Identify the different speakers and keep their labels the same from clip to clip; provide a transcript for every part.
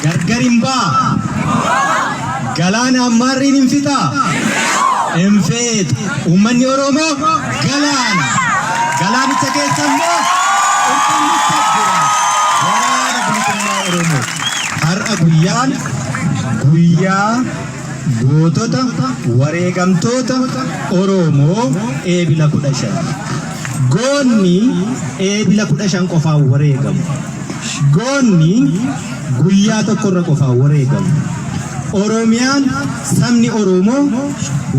Speaker 1: Gargar hin ba'a. Galaana ammaarriin hin fixaa? Hin fixu. Uummanni Oromoo galaana. Galaanicha keessa immoo qurxummicha jira. Waraana Bilisummaa Oromoo. Har'a guyyaan guyyaa gootota wareegamtoota Oromoo Eebila 15. Goonni Eebila 15 qofaan wareegamu. Goonni guyyaa tokkorra qofaan wareegamu. Oromiyaan sabni Oromoo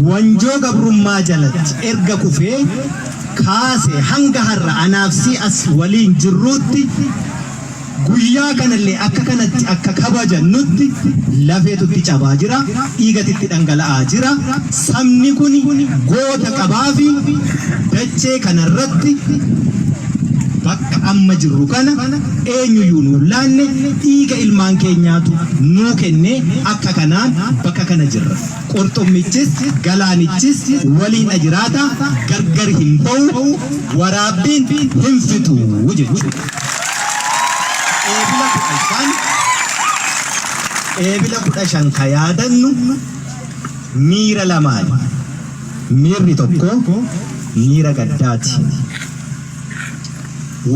Speaker 1: wanjoo gabrummaa jalatti erga kufee kaasee hanga har'a anaaf si as waliin jirruutti guyyaa kanallee akka kanatti akka kabajannutti lafeetu itti cabaa jira, dhiigatu itti dhangala'aa jira. Sabni kun goota qabaafi dachee kanarratti bakka amma jirru kana eenyuyyuu nuun laanne, dhiiga ilmaan keenyaatu nuu kennee akka kanaan bakka kana jirra. Qurxummichis galaanichis waliin jiraata, gargar hin ba'u, waraabbiin hin fixu jechuudha. Eebila 15, Eebila 15 ka yaadannu miira lamaani. Miirri tokko miira gaddaati.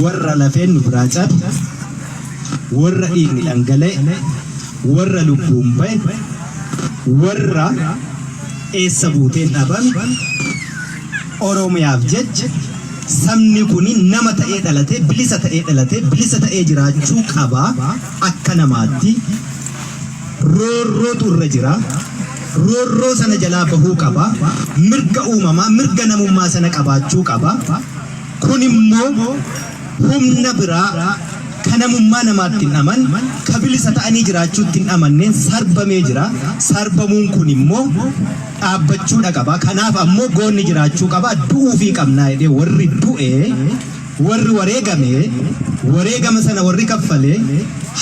Speaker 1: Warra lafeen nu biraa cabe, warra dhiigni dhangala'e, warra lubbuun ba'e, warra eessa buuteen dhabame, Oromiyaaf jecha sabni kun nama ta'ee dhalatee, bilisa ta'ee dhalatee, bilisa ta'ee jiraachuu qaba akka namaatti. Roorrootu irra jira. Roorroo sana jalaa bahuu qaba. Mirga uumamaa, mirga namummaa sana qabaachuu qaba. Kun immoo humna biraa ka namummaa namaatti hin amanne, ka bilisa ta'anii jiraachuutti hin amanneen sarbamee jira. Sarbamuun kun immoo dhaabbachuudha qaba. Kanaaf ammoo goonni jiraachuu qaba. Du'uufii qabnaa jedhee warri du'e, warri wareegame, wareegama sana warri kaffale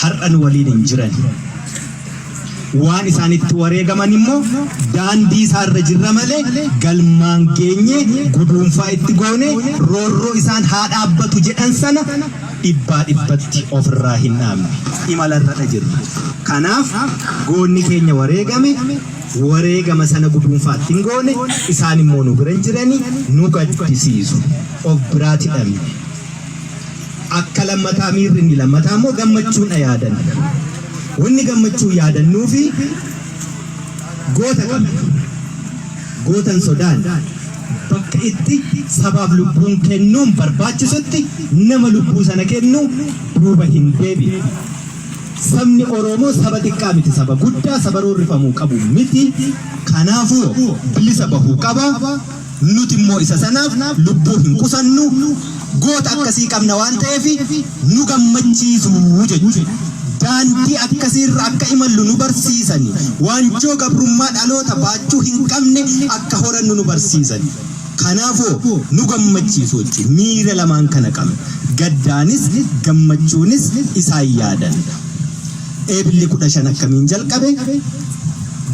Speaker 1: har'a nu waliin hin jiran. Waan isaan itti wareegaman immoo daandii isaarra jirra malee galmaan geenye guduunfaa itti goone roorroo isaan haa dhaabbatu jedhan sana dhibbaa dhibbatti ofirraa hin dhaabne. Imalarradha jirra. Kanaaf goonni keenya wareegame, wareegama sana guduunfaa itti hin goone, isaan immoo nu bira hin jirani, nu gaddisiisu. Of biraati dhabne. Akka lammataa miirri inni lammataa immoo gammachuudha yaadanna. Wanni gammachuu yaadannuufi goota qabna. Goota hin sodaanne. Bakka itti sabaaf lubbuun kennuun barbaachisutti nama lubbuu sana kennu duuba hin deebi'u. Sabni Oromoo saba xiqqaa miti, saba guddaa, saba roorrifamuu qabu miti. Kanaafuu bilisa bahuu qaba. Nuti immoo isa sanaaf lubbuu hin qusannu. Goota akkasii qabna waan ta'eef nu gammachiisu jechuudha. Daandii akkasiirra akka imallu nu barsiisani. Waanjoo gabrummaa dhaloota baachuu hin qabne akka horannu nu barsiisani. Kanaafuu nu gammachiisu jechuudha. Miira lamaan kana qabna. Gaddaanis gammachuunis isaan yaadanna. Eebilli 15 akkamiin jalqabe?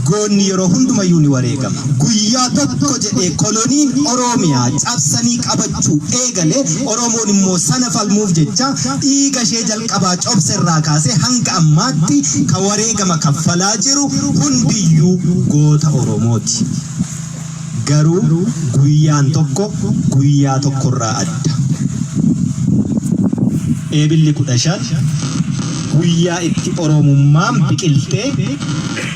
Speaker 1: Goonni yeroo hundumayyuu ni wareegama. Guyyaa tokko jedhee koloniin Oroomiyaa cabsanii qabachuu eegale, Oromoon immoo sana falmuuf jecha dhiiga ishee jalqabaa cobse irraa kaasee hanga ammaatti ka wareegama kaffalaa jiru hundiyyuu goota Oromooti. Garuu guyyaan tokko guyyaa tokkorraa adda. Eebilli 15 guyyaa itti Oromummaan biqiltee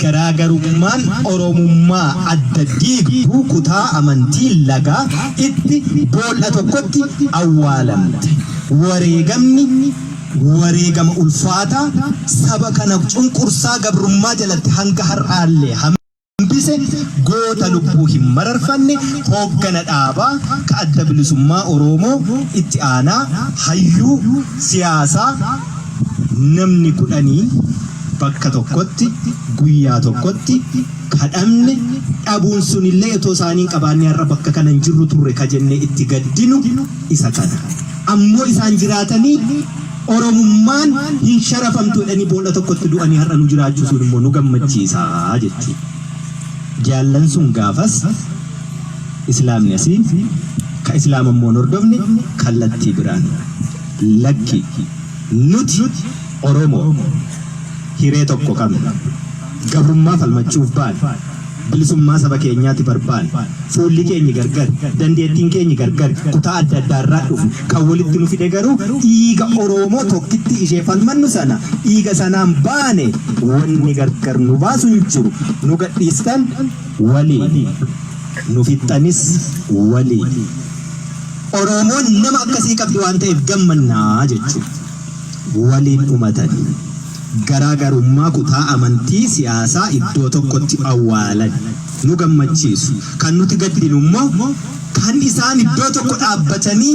Speaker 1: garaagarummaan Oromummaa adda diigdu kutaa amantii lagaa itti bool'a tokkotti awwaalamte. Wareegamni wareegama ulfaataa saba kana cunqursaa gabrummaa jalatti hanga har'aallee hambise, goota lubbuu hin mararfanne, hooggana dhaabaa ka Adda Bilisummaa Oroomoo itti aanaa hayyuu siyaasaa namni kudhanii bakka tokkotti guyyaa tokkotti ka dhabne, dhabuun sunillee otoo isaanii hin qabaannee har'a bakka kana hin jirru turre ka jennee itti gaddinu isa kana. Ammoo isaan jiraatanii Oromummaan hin sharafamtu jedhanii bool'a tokkotti du'anii har'a nu jiraachisuun immoo nu gammachiisa jechuudha. Jaallan sun gaafas Islaamni asii, ka Islaama immoo hin hordofne kallattii biraan. Lakki, nuti Oromoo. Hiree tokko qabna. Gabrummaa falmachuuf baane. Bilisummaa saba keenyaati barbaanne. Fuulli keenyi gargar, dandeettiin keenyi gargar, kutaa adda addaa irraa dhufne. Kan walitti nu fide garuu dhiiga Oromoo tokkitti ishee falmannu sana, dhiiga sanaan baane. Wanni gargar nu baasu hin jiru. Nu gadhiistan waliin. Nu fixxanis waliin. Oromoon nama akkasii qabdi waan ta'eef gammannaa jechuudha. Waliin dhumatani. Garaa garummaa kutaa, amantii, siyaasaa iddoo tokkotti awwaalan. Nu gammachiisu. Kan nuti gaddinu immoo kan isaan iddoo tokko dhaabbatanii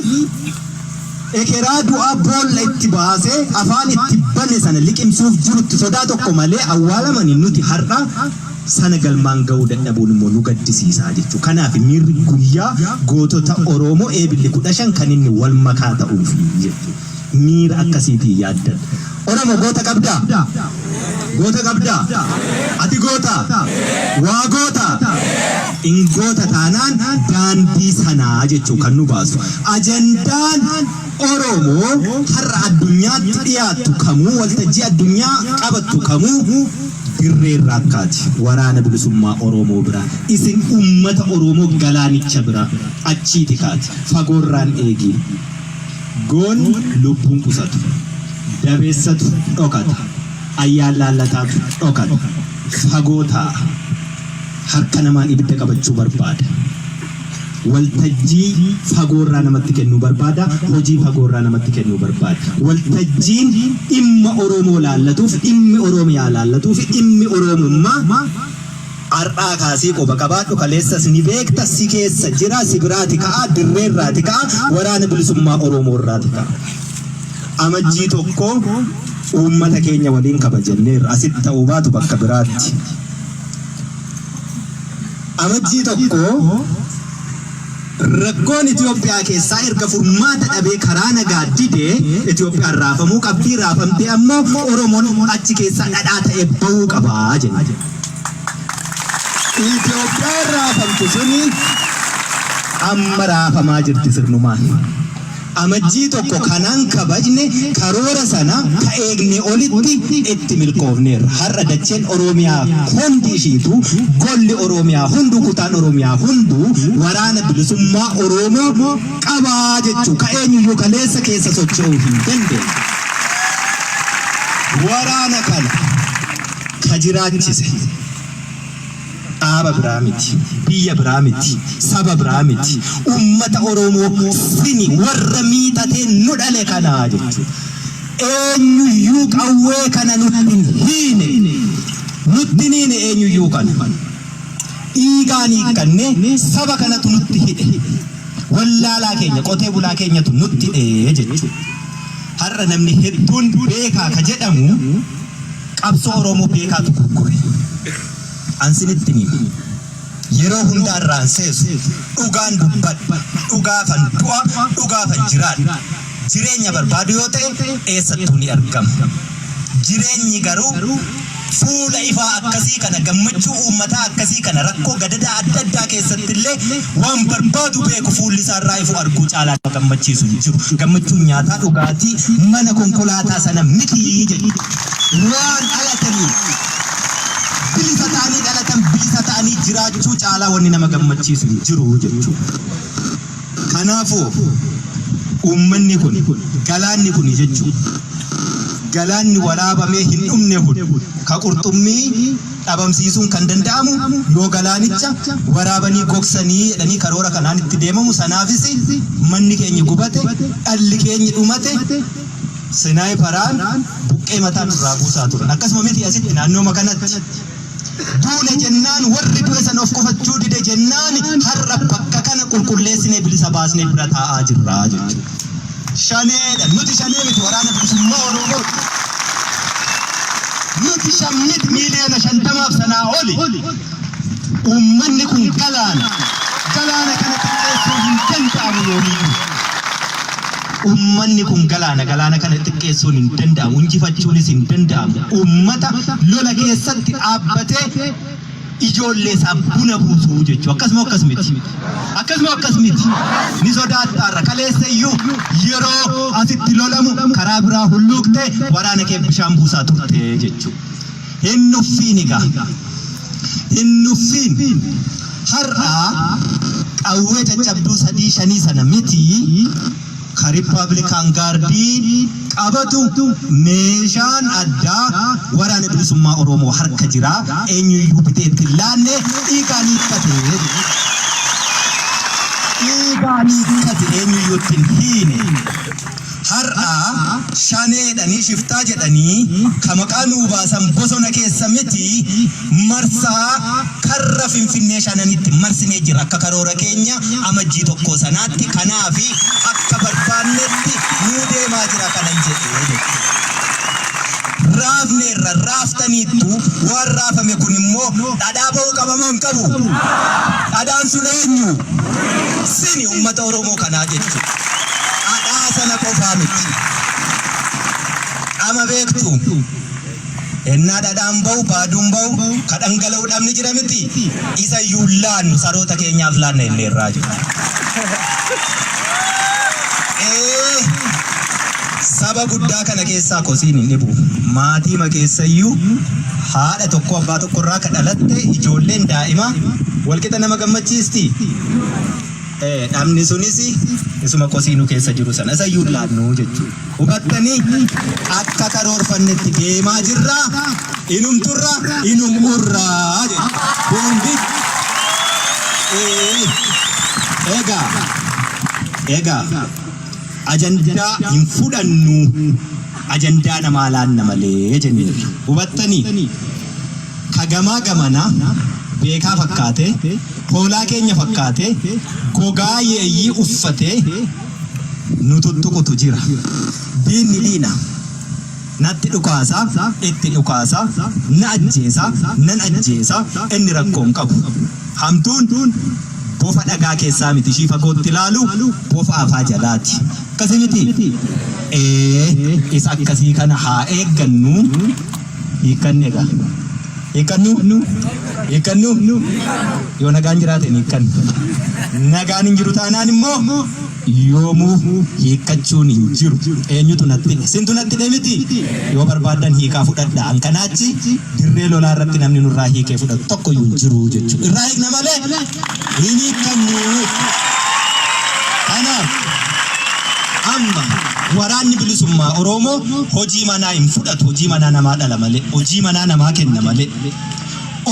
Speaker 1: ekeraa du'aa boolla itti baasee afaan itti bane sana liqimsuuf jirutti sodaa tokko malee awwaalamanii, nuti har'a sana galmaan ga'uu dadhabuun immoo nu gaddisiisaa jechuudha. Kanaaf miirri guyyaa gootota Oromoo Eebilli 15 kan inni wal makaa ta'uufi jechuudha. Miira akkasiitiin yaaddan. Oromoo, goota qabdaa? Goota qabdaa? Ati goota? Waa goota? In goota taanaan daandii sanaa jechuu kan nu baasu. Ajandaan Oromoo har'a addunyaatti dhiyaattu kamuu, waltajjii addunyaa qabattu kamuu, dirree irraa akkaati. Waraana Bilisummaa Oromoo bira. Isin uummata Oromoo galaanicha bira achiiti kaati. Fagoorraan eegi. Goonni lubbuun qusatu. Dabeessatu dhokata. Ayyaan laallataatu dhokata. Fagoo taa'a. Harka namaan ibidda qabachuu barbaada. Waltajjii fagoorraa namatti kennuu barbaada. Hojii fagoorraa namatti kennuu barbaada. Waltajjiin dhimma Oromoo laallatuuf, dhimmi Oromiyaa laallatuuf, dhimmi Oromummaa har'aa kaasii quba qabaadhu. Kaleessas ni beekta, si keessa jira, si biraati ka'a, dirreerraati ka'a, Waraana Bilisummaa Oromoo irraati ka'a. Amajjii 1 uummata keenya waliin kabajanneerra, asitti ta'uu baatu bakka biraatti. Amajjii 1 rakkoon Itoophiyaa keessaa erga furmaata dhabee karaa nagaa didee, Itoophiyaan raafamuu qabdii, raafamtee ammoo Oromoon achi keessaa dhadhaa ta'ee bahuu qabaa jenna. Itoophiyaan raafamtu suni amma raafamaa jirti sirnumaan. Amajjii 1 kanaan kabajne, karoora sana ka eegne olitti itti milkoofneerra. Har'a dacheen Oromiyaa hundi ishiitu, golli Oromiyaa hunduu, kutaan Oromiyaa hunduu Waraana Bilisummaa Oromoo qabaa jechuu, ka eenyuyyuu kaleessa keessa socho'uu hin dandeenye. Waraana kana ka jiraachise dhaaba biraa miti, biyya biraa miti, saba biraa miti, ummata Oromoo sini warra miixatee nu dhale kanaa jechuudha. Eenyuyyuu qawwee kana nutti hin hiine, nutti hin hiine eenyuyyuu kana. Dhiigaan hiikkanne, saba kanatu nutti hidhe. Wallaalaa keenya, qotee bulaa keenyatu nutti hidhe jechuudha. Har'a namni hedduun beekaa ka jedhamu qabsoo Oromoo beekaatu gurgure. An sinitti hima. Yeroo hundaa irraan seesu, dhugaan dubbadha. Dhugaafan du'a, dhugaafan jiraadha. Jireenya barbaadu yoo ta'e eessattuu ni argama. Jireenyi garuu fuula ifaa akkasii kana, gammachuu uummataa akkasii kana, rakkoo gadadaa adda addaa keessatti illee waan barbaadu beeku fuulli isaa irraa ifu arguu caalaa nama gammachiisu hin jiru. Gammachuun nyaataa, dhugaatii, mana, konkolaataa sana miti jechuudha. Waan dhalataniif, bilisa ta'anii dhalatan, bilisa ta'anii jiraachuu caalaa wanni nama gammachiisu hin jiru jechuudha. Kanaafuu uummanni kun, galaanni kun jechuudha. Galaanni waraabamee hin dhumne kun, ka qurxummii dhabamsiisuun kan danda'amu yoo galaanicha waraabanii gogsanii jedhanii karoora kanaan itti deemamu, sanaafis manni keenya gubate, dhalli keenya dhumate, sniperaan buqqee mataa nurraa buusaa turan. Akkasuma miti, asitti naannooma kanatti. Duune jennaan, warri du'e sana of qofachuu dide jennaan, har'a bakka kana qulqulleessinee bilisa baasnee bira taa'aa jirra jechuudha. Shaneedha. Nuti shanee miti, Waraana Bilisummaa Oromoo. Nuti shan miti, 50,000,000 sanaa oli. Uummanni kun galaana. Galaana kana xiqqeessuu hin danda'amu yoomiyyuu. Uummanni kun galaana. Galaana kana xiqqeessuun hin danda'amu. Injifachuunis hin danda'amu. Uummata lola keessatti dhaabbatee ijoollee isaa buna buusuu jechuudha. Akkasuma akkas miti. Akkasuma akkas miti. Ni sodaattaarra kaleessa iyyuu yeroo asitti lolamu karaa biraa hulluuqtee waraana kee bishaan buusaa turte jechuudha. Hin nuffiin egaa. Hin nuffiin. Har'a qawwee caccabduu sadii shanii sana miti ka Rippabilikaan Gaardii qabatu meeshaan addaa waraana bilisummaa Oromoo harka jira. Eenyuyyuu bitee itti hin laanne dhiigaan hiikkate. Dhiigaan hiikkate eenyuyyuu itti hin hiine. Har'a Shanee jedhanii shiftaa jedhanii ka maqaa nuu baasan bosona keessa miti marsaa karra Finfinnee shananitti marsinee jirra akka karoora keenya Amajjii tokkoo sanaatti kanaafi akka barbaannetti nuu deemaa jira kanan jedhe jechuudha. Raafneerra raaftaniittu waan raafame kun immoo dhadhaa ba'uu qaba moo hin qabu? Dhadhaan sun eenyu? Sini uummata Oromoo kanaa jechuudha. Dhadhaa sana qofaa miti. Qama beektu. Ennaa dhadhaan ba'u, baaduun ba'u, ka dhangala'u dhabni jira miti. Isa iyyuu hin laannu, saroota keenyaaf laanna jenneerraa jechuudha. Ee, saba guddaa kana keessaa kosiin hin dhibu. Maatiima keessayyuu haadha tokko abbaa tokkorraa ka dhalatte ijoolleen daa'ima walqixa nama gammachiisti. Dhabni sunis isuma kosii nu keessa jiru sana isa iyyuu hin laannu jechuudha. Hubattanii akka karoorfannetti deemaa jirra, inum turra, inum urra jechuudha. Boombi. Egaa egaa ajandaa hin fudhannu ajandaa namaa laanna malee jenneerra. Hubattanii ka gamaa gamana beekaa fakkaatee, hoolaa keenya fakkaatee, gogaa yeeyyii uffatee nu tuttuqutu jira. Diinni diina. Natti dhukaasa, itti dhukaasa, na ajjeesa, nan ajjeesa, inni rakkoo hin qabu. Hamtuun bofa dhagaa keessaa miti ishii fagootti ilaalu bofa afaa jalaati. Akkasii miti? Ee, isa akkasii kana haa eeggannu. Hiikkanne egaa. Hiikkannu? Hiikkannu? Yoo nagaan jiraate hin hiikkannu. Nagaan hin jiru taanaan immoo yoomuu hiikkachuun hin jiru. Eenyutu natti hidhe? Sintu natti hidhe miti? Yoo barbaaddan hiikaa fudhadha. An kanaachi dirree lolaa irratti namni nurraa hiikee fudhatu tokko iyyuu hin jiru jechuudha. Irraa hiikna malee hin hiikkannu. Kanaaf amma waraanni bilisummaa Oromoo hojii manaa hin fudhatu, hojii manaa namaa dhala malee, hojii manaa namaa kenna malee.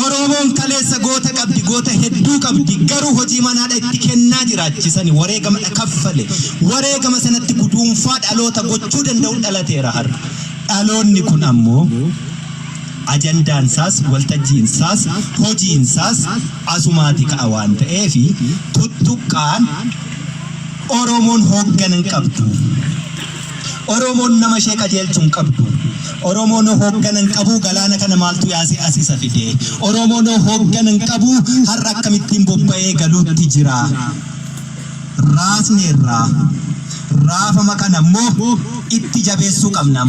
Speaker 1: Oromoon kaleessa goota qabdi, goota hedduu qabdi, garuu hojii manaadha itti kennaa jiraachisani, wareegama dha kaffale. Wareegama sanatti guduunfaa dhaloota gochuu danda'u dhalateera har'a. Dhaloonni kun ammoo ajandaan isaas, waltajjiin isaas, hojiin isaas asumaati ka'a waan ta'eef tuttuqqaan Oromoon hooggana hin qabdu. Oromoon nama ishee qajeelchu hin qabdu. Oromoon hooggana hin qabu galaana kana maaltu yaasee as isa fide? Oromoon hooggana hin qabu har'a akkamittiin bobba'ee galuutti jira? Raasneerra. Raafama kana immoo itti jabeessuu qabna.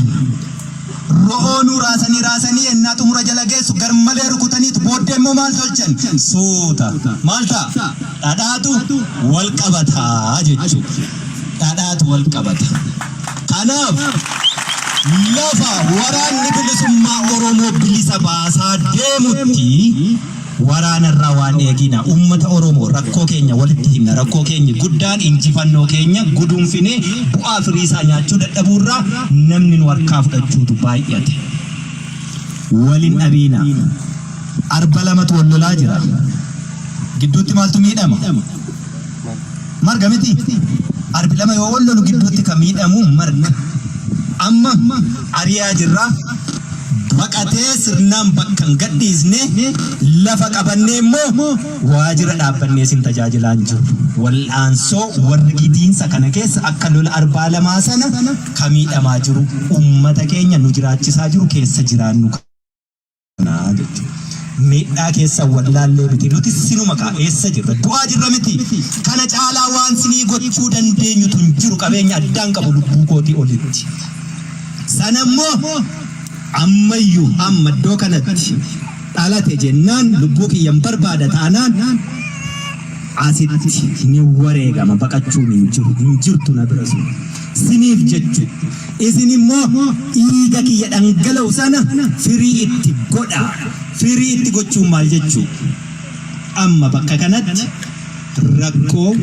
Speaker 1: Ro'oonuu raasanii raasanii ennaa xumura jala geessu garmalee rukutaniitu booddee immoo maal tolchan? Suuta. Maal ta'a? Dhadhaatu wal qabata jechuudha. Dhadhaatu wal qabata. Kanaaf lafa waraanni bilisummaa Oromoo bilisa baasaa deemutti Waraanarraa waan eegina. Uummata Oromoo rakkoo keenya walitti himna. Rakkoo keenyi guddaan injifannoo keenya guduunfinee bu'aa firiisaa nyaachuu dadhabuurraa namni nu harkaa fudhachuutu baay'ate. Wal hin dhabiinaa. Arba lamatu wal lolaa jira. Gidduutti maaltu miidhama? Marga miti? Arbi lama yoo wal lolu gidduutti ka miidhamu marga. Amma ari'aa jirra. Baqatee sirnaan bakka hin gadhiisne, lafa qabannee immoo waajira dhaabbannee isin tajaajilaa hin jirru. Wal'aansoo warri gidiinsa kana keessa akka lola arbaa lamaa sana ka miidhamaa jiru ummata keenya nu jiraachisaa jiru keessa jiraannu kana jechuudha. Miidhaa keessa wallaallee miti. Nuti sinuma kaa eessa jirra? Du'aa jirra miti. Kana caalaa waan sinii gochuu dandeenyutu hin jiru. Qabeenya addaan qabu lubbuu kootii olitti. Sana immoo ammayyuu amma iddoo kanatti dhalate jennaan lubbuu kiyyan barbaada taanaan asitti ni wareegama baqachuun hin jiru hin jirtu na bira sun. Siniif jechu. Isin immoo dhiiga kiyya dhangala'u sana firii itti godhaa. Firii itti gochuun maal jechuu? Amma bakka kanatti rakkoo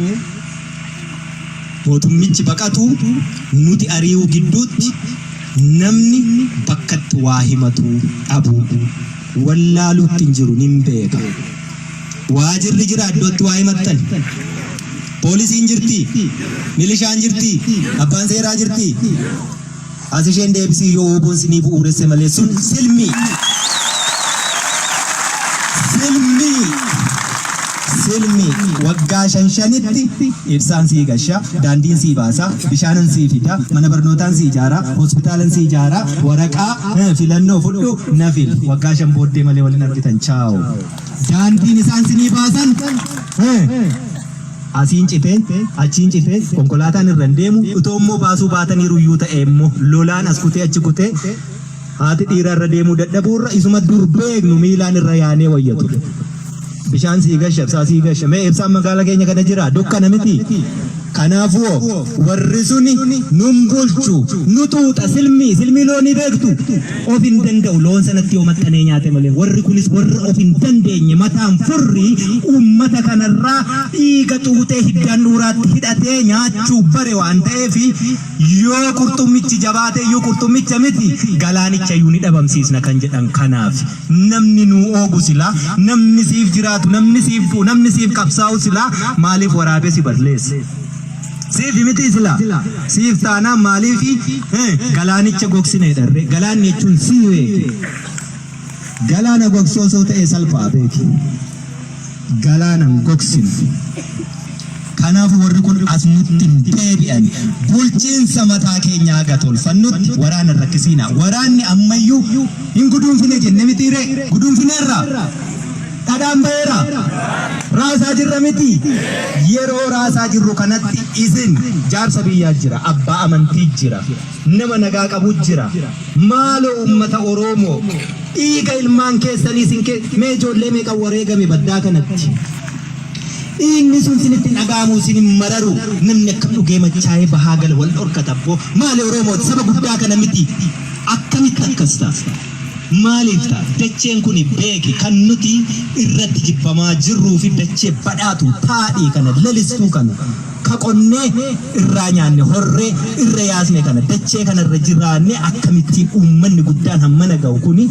Speaker 1: mootummichi baqatu nuti ari'uu gidduutti namni bakkatti waa himatu dhabuu. Wallaaluutti hin jiru nin beeka. Waajirri jira iddootti waa himattan. Poolisiin jirti? Milishaan jirti? Abbaan seeraa jirti? As isheen deebisii yoo WBOn sinii bu'uuresse malee sun silmii. Silmii. Silmii. Waggaa shan shanitti ibsaan sii gasha, daandiin sii baasa, bishaanan sii fida, mana barnootaan sii ijaara, hospitaalan sii ijaara, waraqaa filannoo fudhu na fili. Waggaa 5 booddee malee wal hin argitan. Chaaw. Daandiin isaan sinii baasan asiin citee, achiin citee, konkolaataan irra hin deemu, utoo immoo baasuu baataniiru iyyuu ta'ee immoo lolaan as kutee achi kutee haati dhiiraa irra deemuu dadhabuu irra isuma dur beeknu miilaan irra yaanee wayya ture. Bishaan sii gasha, ibsaa sii gasha. Mee ibsaan magaala keenya kana jira? Dukkana miti? Kanaafuu warri suni nun bulchu, nu xuuxa, silmii, silmii loonii beektu? Of hin danda'u, loon sanatti yoo maxxanee nyaate malee. Warri kunis warra of hin dandeenye, mataan furrii uummata kanarraa dhiiga xuuxee hiddaan dhuuraatti hidhatee nyaachuu bare waan ta'eef yoo qurxummichi jabaate iyyuu qurxummicha miti galaanicha iyyuu ni dhabamsiisna kan jedhan kanaaf. Namni nuu oogu silaa, namni siif jiraatu, namni siif du'u, namni siif qabsaa'u silaa maaliif waraabee si balleessa? Siif mitii silaa? Siif taanaan maaliif galaanicha gogsina jedhan ree? Galaanni jechuun sii beeki. Galaana gogsuu osoo ta'ee salphaa beeki. Galaana hin gogsinu. Kanaaf warri kun as nutti hin deebi'an. Bulchiinsa mataa keenyaa haga tolfannutti waraana hin rakkisiinaa. Waraanni ammayyuu hin guduunfine jenne mitii ree? Guduunfineerraa? Dhadhaan ba'eera? Raasaa jirra mitii? Yeroo raasaa jirru kanatti isin jaarsa biyyaa jira, abbaa amantii jira, nama nagaa qabu jira. Maaloo uummata Oroomoo dhiiga ilmaan keessanii isin kee mee ijoollee meeqa wareegame baddaa kanatti? Dhiigni sun sinitti hin dhaga'amu, isin hin mararu. Namni akkam dhugee machaa'ee bahaa gala wal dhorkata abboo. Maali Oromoon saba guddaa kana miti. Akkamitti akkas ta'a? Maaliif ta'a? Dacheen kuni beeki kan nuti irratti jibbamaa jirruu fi dachee badhaatu taadhii kana lalistuu kana ka qonnee irraa nyaanne horree irra yaasne kana dachee kana irra jiraannee akkamittiin uummanni guddaan hammana ga'u kuni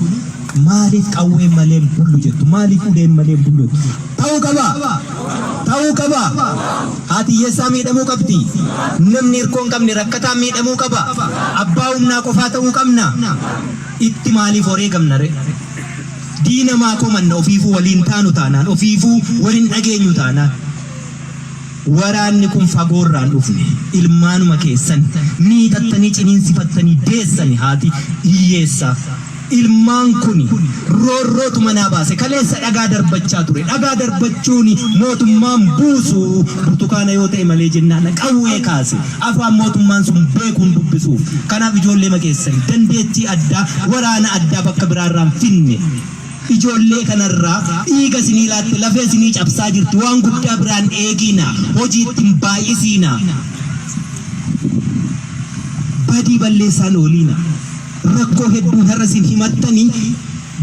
Speaker 1: Maaliif qawween malee hin bullu jettu? Maaliif uleen malee hin bullu jettu? Ta'uu qaba! Ta'uu qaba! Haati hiyyeessaa miidhamuu qabdi? Namni hirkoo hin qabne rakkataan miidhamuu qaba? Abbaa humnaa qofaa ta'uu qabna? Itti maaliif wareegamna ree? Diina maa komanna ofiifuu waliin taanu taanaan, ofiifuu wal hin dhageenyu taanaan? Waraanni kun fagoorraa hin dhufne. Ilmaanuma keessan miixattanii ciniinsifattanii deessani haati hiyyeessaa. Ilmaan kuni roorrootu manaa baase. Kaleessa dhagaa darbachaa ture. Dhagaa darbachuun mootummaan buusu burtukaana yoo ta'e malee jennaan qawwee kaase. Afaan mootummaan sun beekuun dubbisuuf. Kanaaf ijoolleema keessan dandeettii addaa waraana addaa bakka biraarraa hin finne. Ijoollee kanarraa dhiiga isinii laatte lafee isinii cabsaa jirti waan guddaa biraan eegiina hojii itti hin baay'isiina badii balleessaan ooliina rakkoo hedduun har'a isin himattanii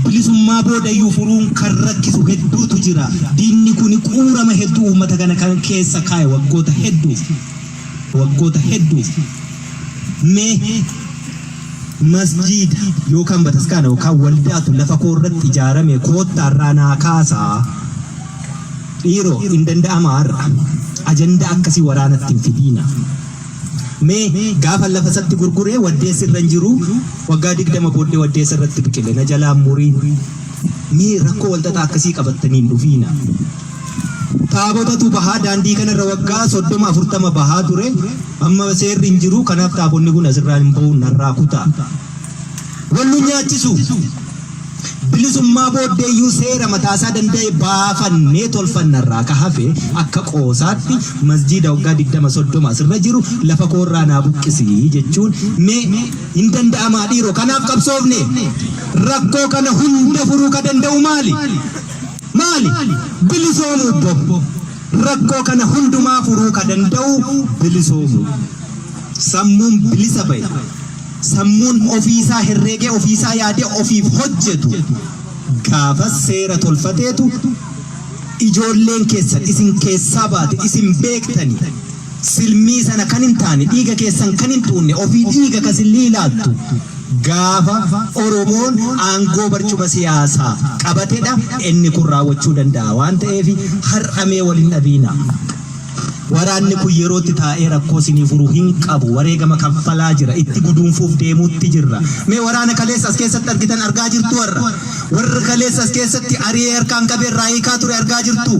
Speaker 1: bilisummaa boodayyuu furuun kan rakkisu hedduutu jira diinni kuni quurama hedduu uummata kana kan keessa kaa'e waggoota hedduuf waggoota hedduuf mee Masjiida yookaan bataskaana yookaan waldaatu lafa koo irratti ijaarame koottaa irraa naa kaasaa. Dhiiroo hin danda'amaa har'a. Ajandaa akkasii waraanatti hin fidiina. Mee gaafa lafa isatti gurguree waddeessi irra hin jiru waggaa 20 booddee waddeessa irratti biqile na jalaan muriin. Mee rakkoo walxaxaa akkasii qabattanii hin dhufiina. Taabotatu bahaa daandii kanarra waggaa 30 40 bahaa ture. Amma seerri hin jiru kanaaf taabonni kun asirraa hin bahu narraa kutaa. Wal nu nyaachisu. Bilisummaa booddeeyyuu seera mataasaa danda'e baafannee tolfannarraa ka hafe akka qoosaatti masjiida waggaa 20 30 asirra jiru lafa koorraa naa buqqisi jechuun mee hin danda'amaa dhiiroo kanaaf qabsoofne rakkoo kana hunda furuu ka danda'u maali? Maali? Bilisoomuu bbo. Rakkoo kana hundumaa furuu ka danda'u bilisoomuu. Sammuun bilisa ba'e, sammuun ofiisaa herreegee, ofiisaa yaadee ofiif hojjetu gaafas seera tolfateetu ijoolleen keessan isin keessaa baate, isin beektani, silmii sana kan hin taane, dhiiga keessan kan hin xuunne, ofii dhiiga kasin laattu, gaafa Oromoon aangoo barcuma siyaasaa qabatedha inni kun raawwachuu danda'a waan ta'eef har'amee waliin dhabiina. Waraanni kun yerootti taa'ee rakkoo isinii furu hin qabu. Wareegama kaffalaa jira. Itti guduunfuuf deemuutti jirra. Mee waraana kaleessa as keessatti argitan argaa jirtu warra. Warra kaleessa as keessatti ari'ee harkaan qabee irraa hiikaa ture argaa jirtu.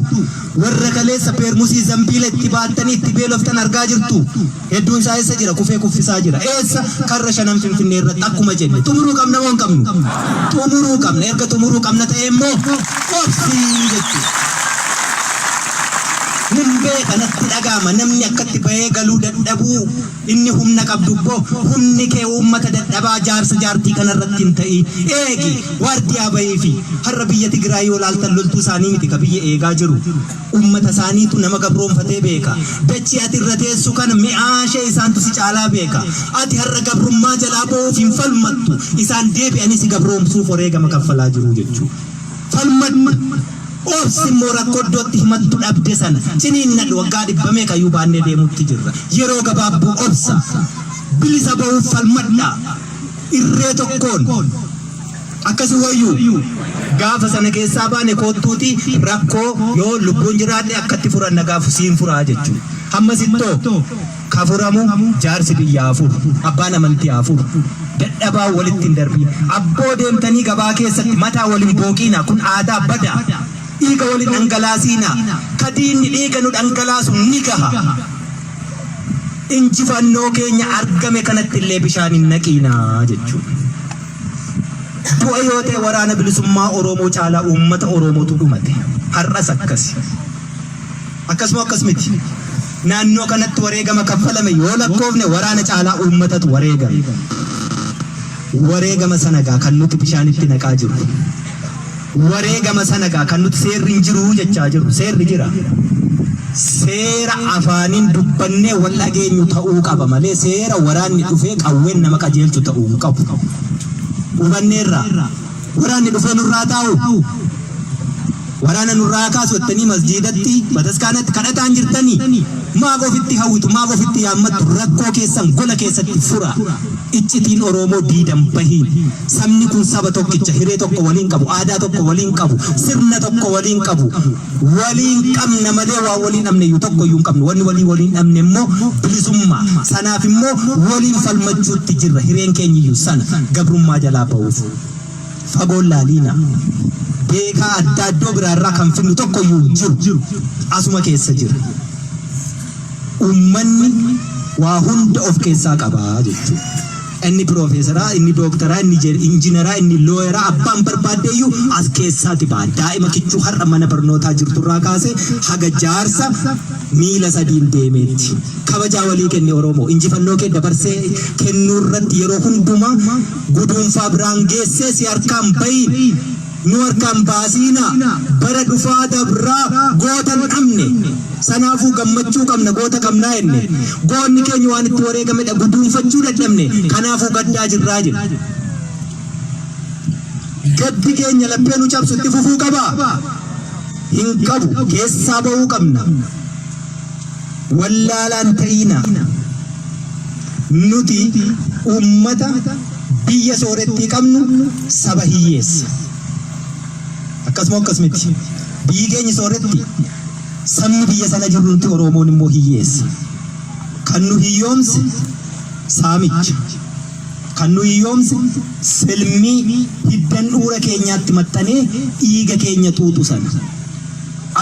Speaker 1: Warra kaleessa peermusii zambiila itti baattanii itti beeloftan argaa jirtu. Hedduun isaa eessa jira? Kufee kuffisaa jira. Eessa? Karra shanan Finfinnee irratti akkuma jenne. Xumuruu qabna moo hin qabnu? Xumuruu qabna. Erga xumuruu qabna ta'e immoo obsii jechuudha. Nun beeka, natti dhaga'ama namni akkatti bahee galuu dadhabuu. Inni humna qabdu immoo humni kee uummata dadhabaa, jaarsa jaartii kanarratti hin ta'in, eegi, waardiyaa bahii. Fi har'a biyya Tigraay yoo laaltan, loltuu isaanii miti ka biyya eegaa jiru, uummata isaaniitu nama gabroonfatee beeka. Dachii ati irra teessu kana mi'aashee isaantu si caalaa beeka. Ati har'a gabrummaa jalaa ba'uuf hin falmattu, isaan deebi'anii si gabroomsuuf wareegama kaffalaa jiru jechuudha. Falmadhu, obsi. Immoo rakkoo iddootti himattu dhabde sana ciniinnadhu. Waggaa dhibba meeqayyuu baannee deemutti jirra. Yeroo gabaabbuu obsa, bilisa ba'uuf falmadha irree tokkoon. Akkasi wayyuu gaafa sana keessaa baane koottuuti rakkoo yoo lubbuun jiraadhe akkatti furanna, gaafu siin furaa jechuudha. Hammasittoo ka furamu jaarsi biyyaa furu, abbaan amantii haa furu. Dadhabaa walitti hin darbiin. Abboo, deemtanii gabaa keessatti mataa waliin booqiina, kun aadaa badaa. Dhiiga waliin dhangalaasiina, ka diinni dhiiga nu dhangalaasu ni gaha. Injifannoo keenya argame kanatti illee bishaan hin naqiinaa jechuudha. Du'a yoo ta'e Waraana Bilisummaa Oromoo caalaa uummata Oromootu dhumate. Har'as akkasi. Akkasuma akkas miti. Naannoo kanatti wareegama kaffalame yoo lakkoofne, waraana caalaa uummatatu wareegame. Wareegama sana gaa kan nuti bishaanitti naqaa jirru. Wareegama sana gaa kan nuti seerri hin jiru jechaa jirru. Seerri jira. Seera afaaniin dubbannee wal dhageenyu ta'uu qaba malee seera waraanni dhufee qawween nama qajeelchu ta'uu hin qabu. Hubanneerra. Waraanni dhufee nurraa taa'u. Waraana nurraa kaasu jettanii masjiidatti, bataskaanatti kadhataan jirtanii, maaf ofitti hawwitu? Maaf ofitti yaammattu? Rakkoo keessan gola keessatti fura. Iccitiin Oromoo diidan bahiin. Sabni kun saba tokkicha, hiree tokko waliin qabu, aadaa tokko waliin qabu, sirna tokko waliin qabu. Waliin qabna malee waan waliin dhabne iyyuu tokko iyyuu hin qabnu. Wanni walii waliin dhabne immoo bilisummaa. Sanaaf immoo waliin falmachuutti jirra. Hireen keenya iyyuu sana, gabrummaa jalaa ba'uuf. Fagoon laaliina. Beekaa adda iddoo biraarraa kan finnu tokko iyyuu hin jiru. Asuma keessa jira. Uummanni waa hunda of keessaa qabaa jechuudha. Inni piroofeesaraa, inni dooktaraa, inni injiinaraa, inni lawyeraa, abbaan barbaadde iyyuu as keessaati ba'a. Daa'ima kichuu har'a mana barnootaa jirturraa kaasee haga jaarsa miila sadiin deemeetti. Kabajaa walii kenni Oromoo. Injifannoo kee dabarsee kennuu irratti yeroo hundumaa guduunfaa biraan geessee si harkaan bahiin. Nu harkaan baasiina, bara dhufaa dabraa goota hin dhabne. Sanaafuu gammachuu qabna, goota qabnaa jenne. Goonni keenya waan itti wareegamedha, guduunfachuu dadhabne, kanaafuu gaddaa jirraa jedhe. Gaddi keenya laphee nu cabsu itti fufuu qabaa? Hin qabu, keessaa ba'uu qabna. Wallaalaan ta'iina. Nuti uummata biyya soorettii qabnu, saba hiyyeessa. Akkasuma akkas miti? Biyyi keenya sooretti, sabni biyya sana jiru nuti Oromoon immoo hiyyeessa. Kan nu hiyyoomse saamicha. Kan nu hiyyoomse silmii hiddan dhuura keenyaatti maxxanee dhiiga keenya xuuxu sana.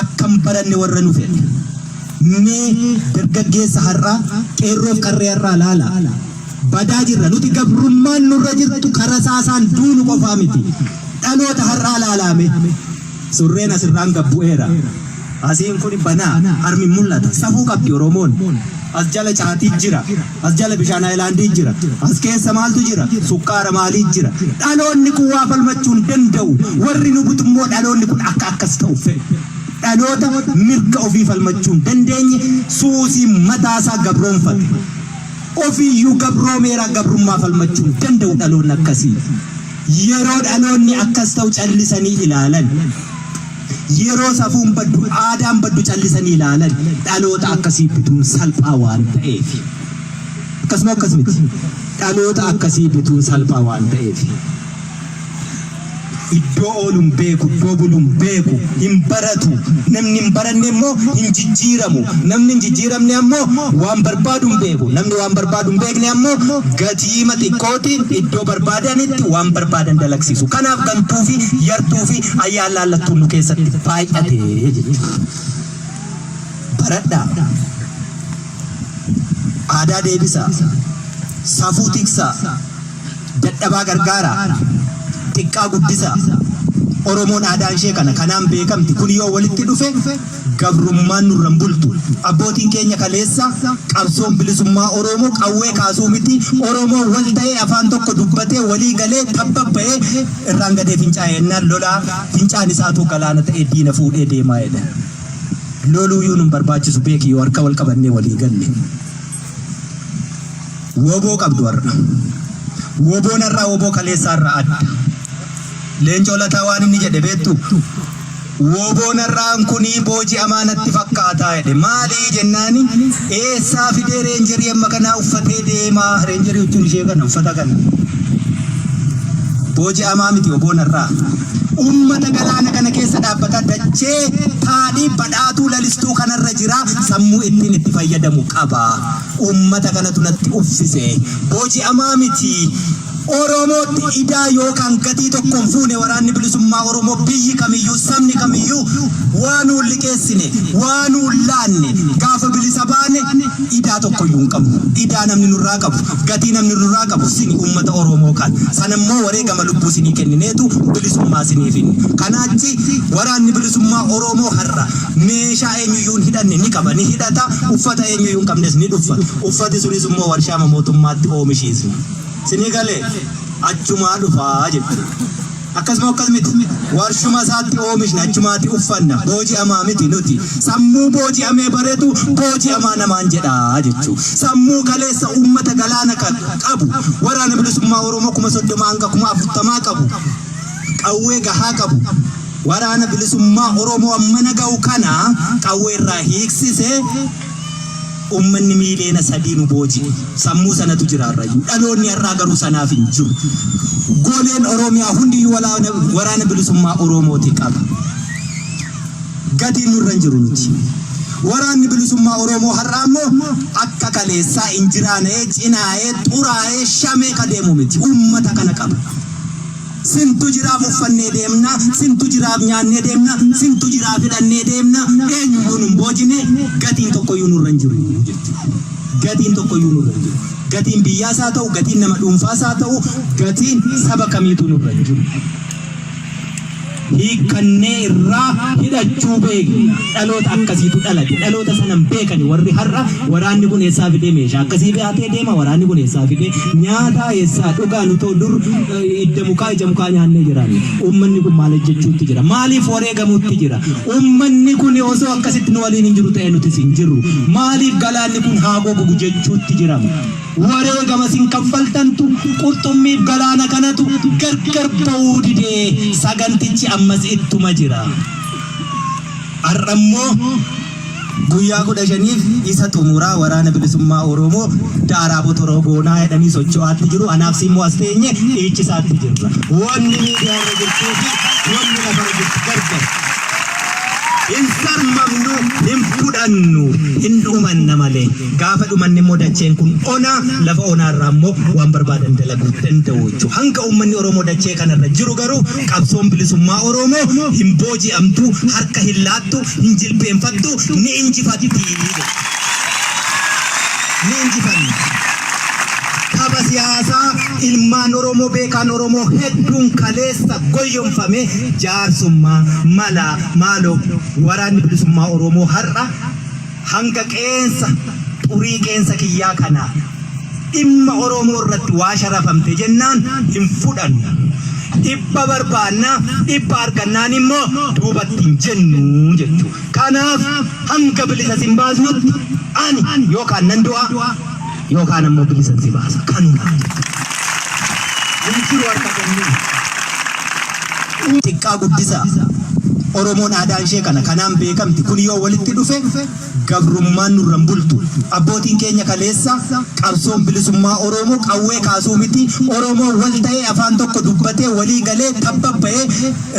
Speaker 1: Akkam baranne warra nu fedhe. Mee dargaggeessa har'aa, qeerroof qarree har'aa laala. Badaa jirra. Nuti gabrummaan nurra jirtu karaa saasaan duunu qofaa miti. Dhaloota har'aa laalaame. Surreen asirraan gabbu'eera. Asiin kun banaa, harmi mul'ata. Safuu qabdi Oromoon. As jala caatii jira. As jala bishaan haayilaandii jira. As keessa maaltu jira? Sukkaara maalii jira? Dhaloonni kun waa falmachuu hin danda'u. Warri nu butu immoo dhaloonni kun akka akkas ta'u fedhu. Dhaloota mirga ofii falmachuu hin dandeenye, suusii mataasaa gabroonfate. Ofiiyyuu gabroomeera, gabrummaa falmachuu hin danda'u dhaloonni akkasii. Yeroo dhaloonni akkas ta'u callisanii ilaalan. Yeroo safuun baddu, aadaan baddu callisanii ilaalan. Dhaloota akkasii bituun salphaa waan ta'eef. Akkasuma akkas miti. Dhaloota akkasii bituun salphaa waan ta'eef. Iddoo oolu hin beeku, iddoo bulu hin beeku, hin baratu. Namni hin baranne immoo hin jijjiiramu. Namni hin jijjiiramne ammoo waan barbaadu hin beeku. Namni waan barbaadu hin beekne ammoo gatiima xiqqootiin iddoo barbaadanitti waan barbaadan dalagsiisu. Kanaaf gantuu fi yartuu fi ayyaan laallattuun nu keessatti baay'ate jechuudha. Baradhaa. Aadaa deebisaa. Safuu tiksaa. Dadhabaa gargaaraa. Xiqqaa guddisaa. Oromoon aadaan ishee kana kanaan beekamti. Kun yoo walitti dhufe gabrummaan nurra hin bultu. Abbootiin keenya kaleessa qabsoon bilisummaa Oromoo qawwee kaasuu miti. Oromoon wal ta'ee, afaan tokko dubbatee, walii galee, tabba ba'ee, irraan gadee fincaa'e ennaan lolaa fincaan isaatuu galaana ta'ee diina fuudhee deemaa jedha. Loluuyyuu nun barbaachisu beeki, yoo harka wal qabannee walii galle. Woboo qabdu har'a. Woboon har'aa woboo kaleessaa irraa adda. Leencoo Lataa waan inni jedhe beektu? "Woboon har'aan kunii booji'amaa natti fakkaataa" jedhe. Maalii jennaani, "Eessaa fidee reenjerii amma kanaa uffatee deemaa?" Reenjerii jechuun ishee kana, uffata kana. Booji'amaa miti woboon har'aa. Ummata galaana kana keessa dhaabbata, dachee taadhii badhaatuu lalistuu kanarra jira, sammuu ittiin itti fayyadamu qaba. Ummata kanatu natti uffise. Booji'amaa miti. Oromootti idaa yookaan gatii tokko hin fuune waraanni bilisummaa Oromoo. Biyyi kamiyyuu, sabni kamiyyuu waa nuun liqeessine, waa nuun laanne. Gaafa bilisa baane idaa tokkoyyuu hin qabnu. Idaa namni nurraa qabu, gatii namni nurraa qabu sini, ummata Oromoo kan. Sanammoo wareegama lubbuu sinii kennineetu bilisummaa sinii finne. Kanaachi waraanni bilisummaa Oromoo har'a meeshaa eenyuyyuu hin hidhanne ni qaba, ni hidhata, uffata eenyuyyuu hin qabnes ni dhuffata. Uffati sunis immoo warshaama mootummaatti oomishiisna. Sinii galee achumaa dhufaa jechuudha. Akkasuma akkas miti. Warshuma isaatti oomishna, achumaatti uffanna. Booji'amaa miti nuti. Sammuu booji'amee bareetu booji'amaa namaan jedhaa jechuudha. Sammuu kaleessa uummata galaana kan qabu, waraana bilisummaa Oromoo 30,000 hanga 40,000 qabu, qawwee gahaa qabu. Waraana bilisummaa Oromoo ammana ga'u kana qawwee irraa hiiksisee uummanni miiliyoona 3 nu booji'e. Sammuu sanatu jira har'ayyuu. Dhaloonni har'aa garuu sanaaf hin jiru. Goleen Oromiyaa hundiyyuu waraana bilisummaa Oromooti qaba. Gatiin nurra hin jiru nuti. Waraanni bilisummaa Oromoo har'aa immoo akka kaleessaa injiraana'ee, cinaa'ee, xuraa'ee, shamee ka deemu miti. Uummata kana qaba. Sintu jiraaf uffannee deemna, sintu jiraaf nyaannee deemna, sintu jiraaf hidhannee deemna, eenyuyyuu nun boojine, gatiin tokkoyyuu nurra hin jiru jechuudha. Gatiin tokkoyyuu nurra hin jiru. Gatiin biyyaas haa ta'u, gatiin nama dhuunfaas haa ta'u, gatiin saba kamiitu nurra hin jiru. Hiikkannee irraa hidhachuu beekna. Dhaloota akkasiitu dhalate. Dhaloota sana hin beekani warri har'a waraanni kun eessaa fidee meeshaa akkasii baatee deema, waraanni kun eessaa fidee nyaataa, eessaa dhugaa, nutoo dur idda mukaa, ija mukaa nyaannee jiraanne. Uummanni kun maal hojjechuutti jira? Maaliif wareegamuutti jira? Uummanni kun osoo akkasitti nu waliin hin jiru ta'e nutis hin jirru. Maaliif galaanni kun haa gogu jechuutti jirama? Wareegama isin kaffaltantu qurxummiif galaana kanatu gargar ba'uu didee, sagantichi ammas ittuma jira. Har'a immoo guyyaa 15f isa xumuraa waraana bilisummaa Oromoo daaraa botoroo goonaa jedhanii socho'aatti jiru. Anaaf si immoo as teenye dhiichisaatti jirra. Wanni miidiyaa irra jirtuu fi wanni lafarra jirtu gargar. Hin sarmamnu, hin fudhannu, hin dhumanna malee. Gaafa dhumanne immoo dacheen kun onaa, lafa onaa irraa immoo waan barbaadan dalaguu danda'u jechuudha. Hanga uummanni Oromoo dachee kanarra jiru garuu qabsoon bilisummaa Oromoo hin booji'amtu, harka hin laattu, hin jilbeenfattu, ni injifatti. Ni injifanna. Tapha siyaasaa ilmaan Oromoo, beekaan Oromoo hedduun kaleessa goyyomfame, jaarsummaa malaa maaloo, waraanni bilisummaa Oromoo har'a hanga qeensa xurii qeensa kiyyaa kanaa dhimma Oromoo irratti waa sharafamte jennaan hin fudhannu. Dhibba barbaanna, dhibba argannaan immoo duubatti hin jennu jechuudha. Kanaaf hanga bilisa sin baasnutti ani yookaan nan du'a. Yookaan ammoo bilisan si baasa. Kanuma. Hin jiru harka kennuu. Xiqqaa guddisaa. Oromoon aadaan ishee kana kanaan beekamti. Kun yoo walitti dhufe gabrummaan nurra hin bultu. Abbootiin keenya kaleessa qabsoon bilisummaa Oromoo qawwee kaasuu miti. Oromoon wal ta'ee afaan tokko dubbatee walii galee tabba ba'ee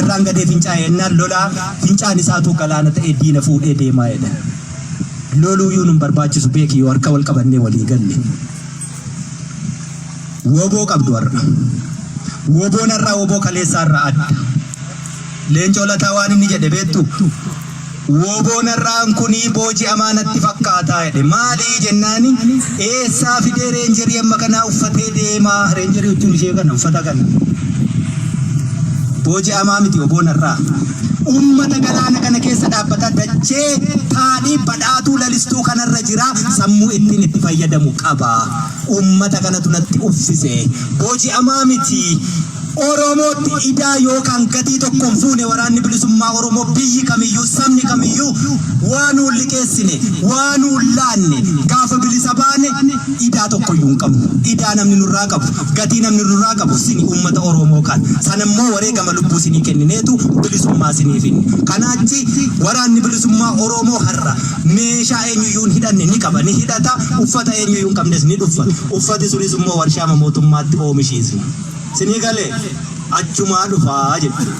Speaker 1: irraan gadee fincaa'e ennaan lolaa fincaan isaatuu galaana ta'ee diina fuudhee deemaa jedhan. Loluuyyuu nun barbaachisu beeki yoo harka wal qabannee walii galle. Woboo qabdu har'a. Woboon har'aa woboo kaleessaa irraa adda. Leencoo Lataa waan inni jedhe beektu? Woboon har'aan kunii booji'amaa natti fakkaataa jedhe. Maalii jennaani eessaa fidee reenjerii amma kanaa uffatee deemaa? Reenjerii jechuun ishee kana uffata kana. Booji'amaa miti woboon har'aa. Ummata galaana kana keessa dhaabbata dachee taadhii badhaatuu lalistuu kanarra jira sammuu ittiin itti fayyadamu qaba. Ummata kanatu natti uffise. Booji'amaa miti. Oromootti idaa yookaan gatii tokko hin fuune waraanni bilisummaa Oromoo biyyi kamiyyuu sabni kamiyyuu waa nuun liqeessine waa nuun laanne gaafa bilisa baane idaa tokkoyyuu hin qabnu. Idaa namni nurraa qabu gatii namni nurraa qabu sini uummata Oromoo kan sanammoo wareegama lubbuu sinii kennineetu bilisummaa sinii finne. Kanaachi waraanni bilisummaa Oromoo har'a meeshaa eenyuyyuu hin hidhanne ni qaba ni hidhata uffata eenyuyyuu hin qabnes ni dhuffata. Uffati sunis immoo warshaama mootummaatti oomishiisna. Sinii galee achumaa dhufaa jechuudha.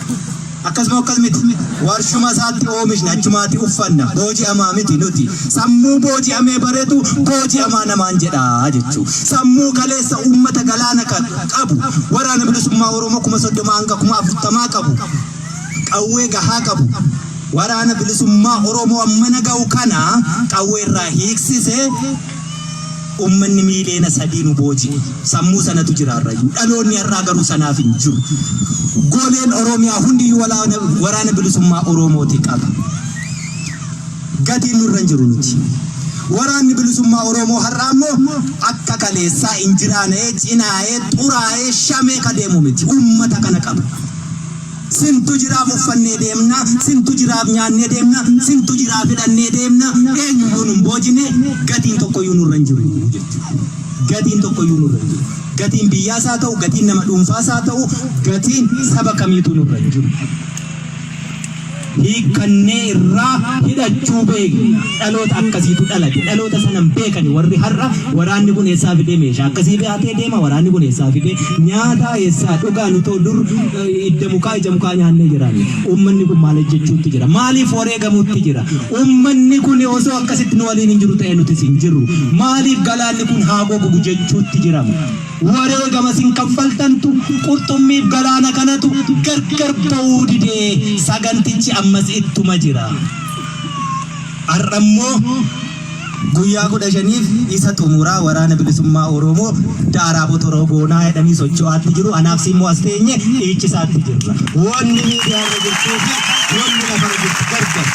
Speaker 1: Akkasuma akkas miti. Warshuma isaatti oomishna achumaatti uffanna. Booji'amaa miti nuti. Sammuu booji'amee baretu booji'amaa namaan jedhaa jechuudha. Sammuu kaleessa uummata galaana qabu waraana bilisummaa Oromoo 30,000 hanga 40,000 qabu qawwee gahaa qabu waraana bilisummaa Oromoo ammana ga'u kana qawwee irraa hiiksise ummanni 3 miiliyoona nu booji'e. Sammuu sanatu jira har'ayyuu. Dhaloonni har'aa garuu sanaaf hin jiru. Goleen Oromiyaa hundiyyuu waraana bilisummaa Oromooti qaba. Gatiin nurra hin jiru nuti. Waraanni bilisummaa Oromoo har'aa immoo akka kaleessaa injiraana'ee, cinaa'ee, xuraa'ee, shamee ka deemu miti. Ummata kana qaba. Sintu jiraaf uffannee deemna, sintu jiraaf nyaannee deemna, sintu jiraaf hidhannee deemna, eenyuyyuu nun boojine gatiin tokkoyyuu nurra hin jiru jechuudha. Gatiin tokkoyyuu nurra hin jiru. Gatiin biyyaas haa ta'u, gatiin nama dhuunfaas haa ta'u, gatiin saba kamiitu nurra hin jiru. Hiikkannee irraa hidhachuu beekna. Dhaloota akkasiitu dhalate. Dhaloota sana hin beekani warri har'a waraanni kun eessaa fidee meeshaa akkasii baatee deema waraanni kun eessaa fidee nyaataa eessaa dhugaa nutoo dur idda mukaa ija mukaa nyaannee jiraanne. Uummanni kun maal hojjechuutti jira? Maaliif wareegamuutti jira? Uummanni kun osoo akkasitti nu waliin hin jiru ta'e nutis hin jirru. Maaliif galaanni kun haa gogugu jechuutti jirama? Wareegama isin kaffaltantu qurxummiif galaana kanatu gargar ba'uu didee sagantichi ammas ittuma jira. Har'a immoo guyyaa 15f isa xumuraa waraana bilisummaa Oromoo daaraa botoroo goonaa jedhanii socho'aatti jiru. Anaaf si immoo as teenye dhiichisaatti jirra. Wanni miidiyaarra jirtuu fi wanni lafarra jirtu gargar.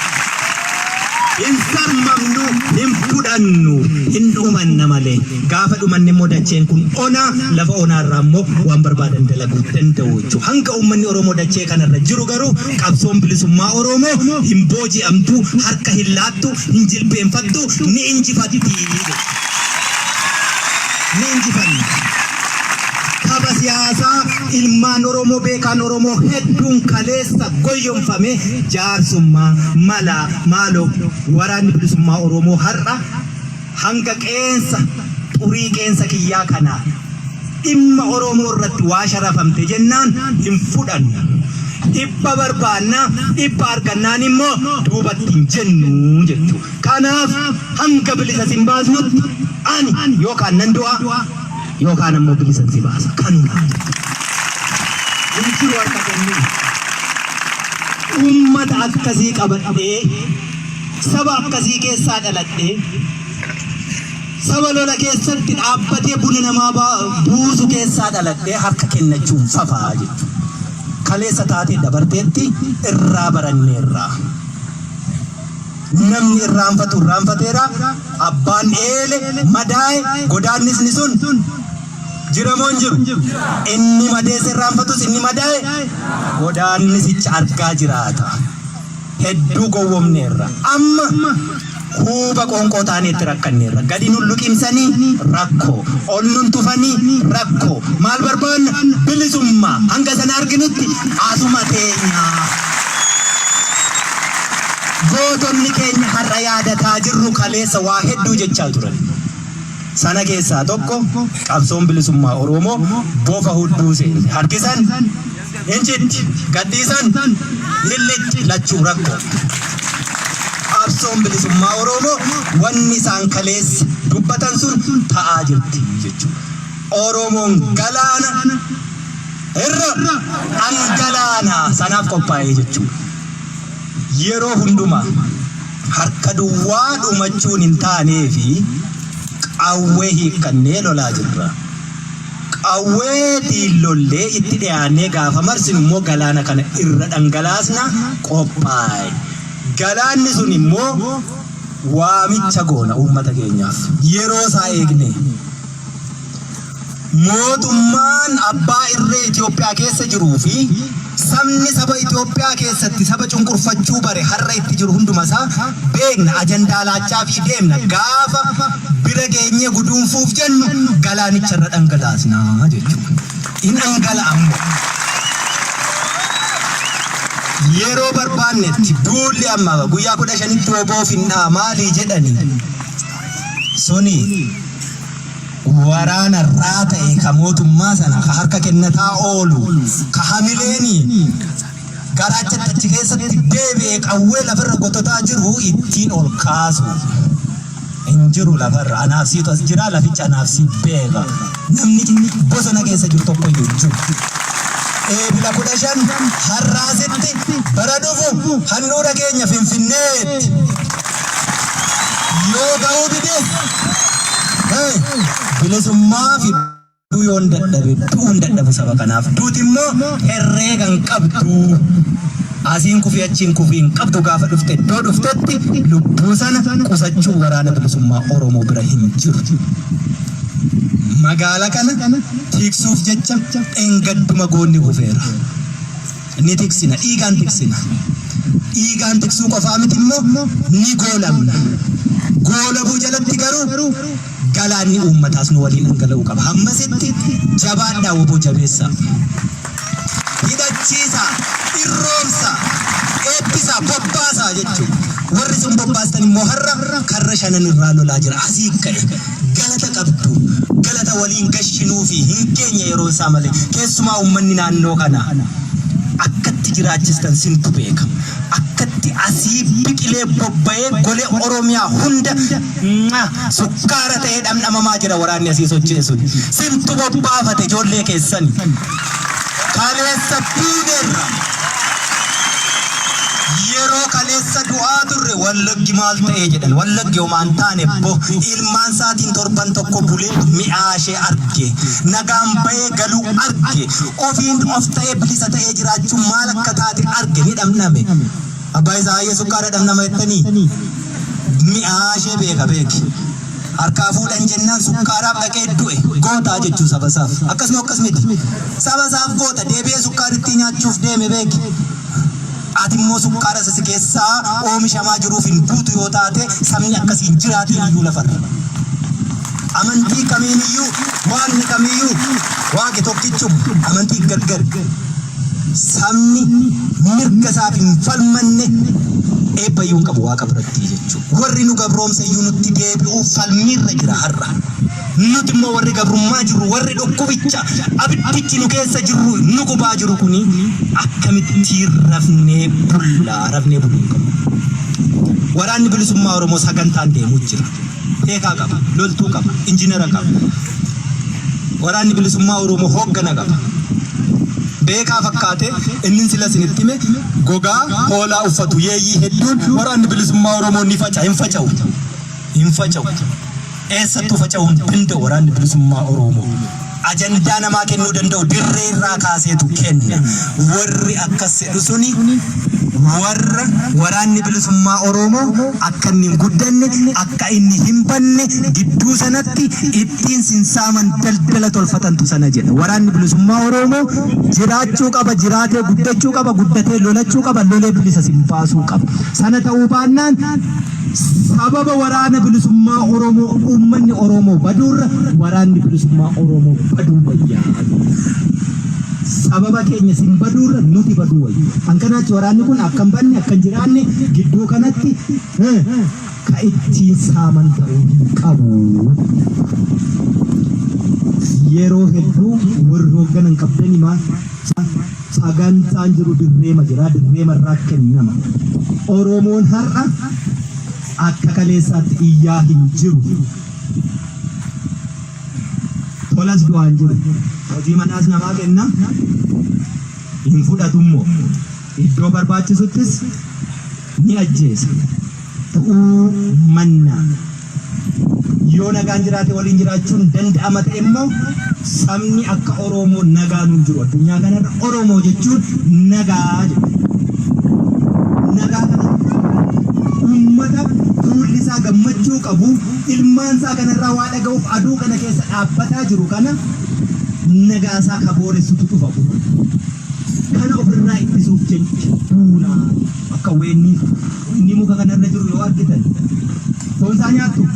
Speaker 1: Hin sarmamnu, hin fudhannu, hin dhumanna malee. Gaafa dhumanne immoo dacheen kun ona, lafa onaa irraa immoo waan barbaadan dalaguu danda'u jechuudha. Hanga uummanni Oromoo dachee kanarra jiru garuu qabsoon bilisummaa Oromoo hin booji'amtu, harka hin laattu, hin jilbeenfattu, ni injifatti. Ni injifanna. Tapha siyaasaa ilmaan Oromoo beekaan Oromoo hedduun kaleessa goyyomfame jaarsummaa mala maaloo waraanni bilisummaa Oromoo har'a hanga qeensa xurii qeensa kiyyaa kanaa dhimma Oromoo irratti waa sharafamte jennaan hin fudhannu. Dhibba barbaanna dhibba argannaan immoo duubatti hin jennu jechuudha. Kanaaf hanga bilisa sin baasnutti ani yookaan nan du'a yookaan ammoo bilisan si baasa. Kanuma. Hin jiru harka kennuu. Uummata akkasii qabadhee saba akkasii keessaa dhaladhee saba lola keessatti dhaabbatee buna namaa buusu keessaa dhaladhee harka kennachuun fafaa jechuudha. Kaleessa taatee dabarteetti irraa baranneerra. Namni irraanfatu irraanfateera. Abbaan eele madaa'e godaannisni sun jira moo hin jiru? Inni madeesse irraanfatus inni madaa'e godaannisicha argaa jiraata. Hedduu gowwomneerra. Amma Huuba qoonqoo taaneetti rakkanneerra. Gadi nun luqimsanii rakkoo. Ol nun tufanii rakkoo. Maal barbaanna? Bilisummaa. Hanga sana arginutti asuma teenya. Gootonni keenya har'a yaadataa jirru kaleessa waa hedduu jechaa turan. Sana keessaa tokko qabsoon bilisummaa Oromoo bofa hudduu seente. Harkisan hin citti, gadhiisan hin lixxi, lachuu rakkoo. Qabsoon bilisummaa Oromoo wanni isaan kaleessa dubbatan sun ta'aa jirti jechuudha. Oromoon galaana irra dhangalaana sanaaf qophaa'ee jechuudha. Yeroo hundumaa harka duwwaa dhumachuun hin taaneefi qawwee hiikkannee lolaa jirra. Qawweetiin lollee itti dhiyaannee gaafa marsinu immoo galaana kana irra dhangalaasna qophaa'e. Galaanni sun immoo waamicha goona uummata keenyaaf. Yeroo isaa eegnee. Mootummaan abbaa irree Itoophiyaa keessa jiruu fi sabni saba Itoophiyaa keessatti saba cunqurfachuu bare har'a itti jiru hunduma isaa beekna, ajandaa laachaafii deemna. Gaafa bira geenyee guduunfuuf jennu galaanicha irra dhangalaasna jechuudha. In dhangala'a immoo. Yeroo barbaannetti duulli amma guyyaa 15tti wbo finnaa maalii jedhani suni waraana irraa ta'e ka mootummaa sana ka harka kennataa oolu ka hamileeni garaachatti achi keessatti deebi'e qawwee lafarra gototaa jiru ittiin ol kaasu hin jiru lafarra. Anaaf siitu as jira, laficha anaaf si beeka. Namni bosona keessa jiru tokko iyyuu hin jiru. Eebila 15 har'aasitti bara dhufu handhuura keenya Finfinneetti. Yoo ga'uu dide bilisummaa fiduu yoon dadhabe du'uun dadhabu saba kanaaf. Duuti immoo herreega hin qabdu. Asiin kufii achiin kufii hin qabdu gaafa dhufte iddoo dhuftetti lubbuu sana qusachuu waraana bilisummaa Oromoo bira hin jiru. Magaala kana tiksuuf jecha dheengadduma goonni kufeera. Ni tiksina, dhiigaan tiksina. Dhiigaan tiksuu qofaa miti immoo ni goolamna. Goolabuu jalatti garuu galaanni uummataas nu waliin dhangala'uu qaba. Hammasitti jabaadhaa wbo jabeessaa. Hidhachiisaa, irroomsaa, eebbisaa, bobbaasaa jechuudha. Warri isin bobbaastan immoo har'a karra shanan irraa lolaa jira. Asii ka'e galata qabdu. Galata waliin gashinuufi hin geenye yeroon isaa malee. Keessumaa uummanni naannoo kanaa akkatti jiraachistan sintu beeka. Akkatti asii biqilee bobba'ee golee Oromiyaa hunda sukkaara ta'ee dhamdhamamaa jira waraanni asii socho'e sun. Sintu bobbaafate ijoollee keessani. Kaleessa duuneerra. Yeroo kaleessa du'aa turre Wallaggi maal ta'ee jedhan. Wallaggi homaa hin taane bo ilmaan isaatiin torban tokko bulee mi'aa ishee arge. Nagaan bahee galuu arge. Ofiin of ta'ee bilisa ta'ee jiraachuun maal akka taate arge ni dhamdhame. Abbaa isaa hayyee sukkaara dhamdhama jettanii? Mi'aa ishee beeka beeki. Harkaa fuudhan jennaan sukkaaraaf dhaqee du'e. Gootaa jechuu saba isaaf. Akkas moo akkas miti? Saba isaaf goota. Deebi'ee sukkaarittii nyaachuuf deeme beeki. Ati immoo sukkaara isa si keessaa oomishamaa jiruuf hin duutu yoo taate sabni akkasii hin jiraatiin iyyuu lafarra. Amantii kamiin iyyuu waaqni kamiyyuu waaqi tokkichuma amantii gargar. Sabni mirga isaaf hin falmanne eebba iyyuu hin qabu waaqa biratti jechuudha. Warri nu gabroomse iyyuu nutti deebi'uuf falmiirra jira har'a. Nuti immoo warri gabrummaa jirru, warri dhukkubicha abiddichi nu keessa jirru nu gubaa jiru kuni akkamitti rafnee bulla? Rafnee buluu hin qabnu. Waraanni bilisummaa Oromoo sagantaan deemuu jira. Beekaa qaba, loltuu qaba, injinara qaba. Waraanni bilisummaa Oromoo hooggana qaba. Beekaa fakkaatee inni sila isinitti hime gogaa hoolaa uffatu yeeyyii hedduun waraanni bilisummaa Oromoo ni faca'a, hin faca'u. Hin faca'u. Eessattuu faca'uu hin danda'u waraanni bilisummaa Oromoo. Ajandaa namaa kennuu danda'u dirree irraa kaaseetu kenna. Warri akkas jedhu suni Warra waraanni bilisummaa Oromoo akka inni hin guddanne, akka inni hin banne gidduu sanatti ittiin sinsaaman daldala tolfatantu sana jedha. Waraanni bilisummaa Oromoo jiraachuu qaba, jiraatee guddachuu qaba, guddatee lolachuu qaba, lolee bilisa sin baasuu qaba. Sana ta'uu baannaan sababa waraana bilisummaa Oromoo uummanni Oromoo baduurra waraanni bilisummaa Oromoo baduu wayyaa. Sababa keenya sin baduurra nuti baduu wayya. An kanaachi waraanni kun akka hin banne, akka hin jiraanne gidduu kanatti ka ittiin saaman ta'uu hin qabu. Yeroo hedduu warri hoogganan qabdanii maal sagantaan jiru dirreema jira, dirreema irraa kennama. Oromoon har'a akka kaleessaatti iyyaa hin jiru. Tolas du'aa hin jiru. Hojii manaas namaa kenna, hin fudhatummoo. Iddoo barbaachisuttis ni ajjeesa. Du'uu mannaa. Yoo nagaan jiraate waliin jiraachuun danda'ama ta'e immoo sabni akka Oromoo nagaan hin jiru. Addunyaa kanarra Oromoo jechuun nagaa jechuudha. Nagaa kana uummata fuulli isaa gammachuu qabu ilmaan isaa kanarraa waa dhaga'uuf aduu kana keessa dhaabbataa jiru kana nagaa isaa ka booressutu dhufa. Kana ofirraa ittisuuf jecha duunaa akka weennii inni muka kanarra jiru yoo argitan foon isaa nyaattu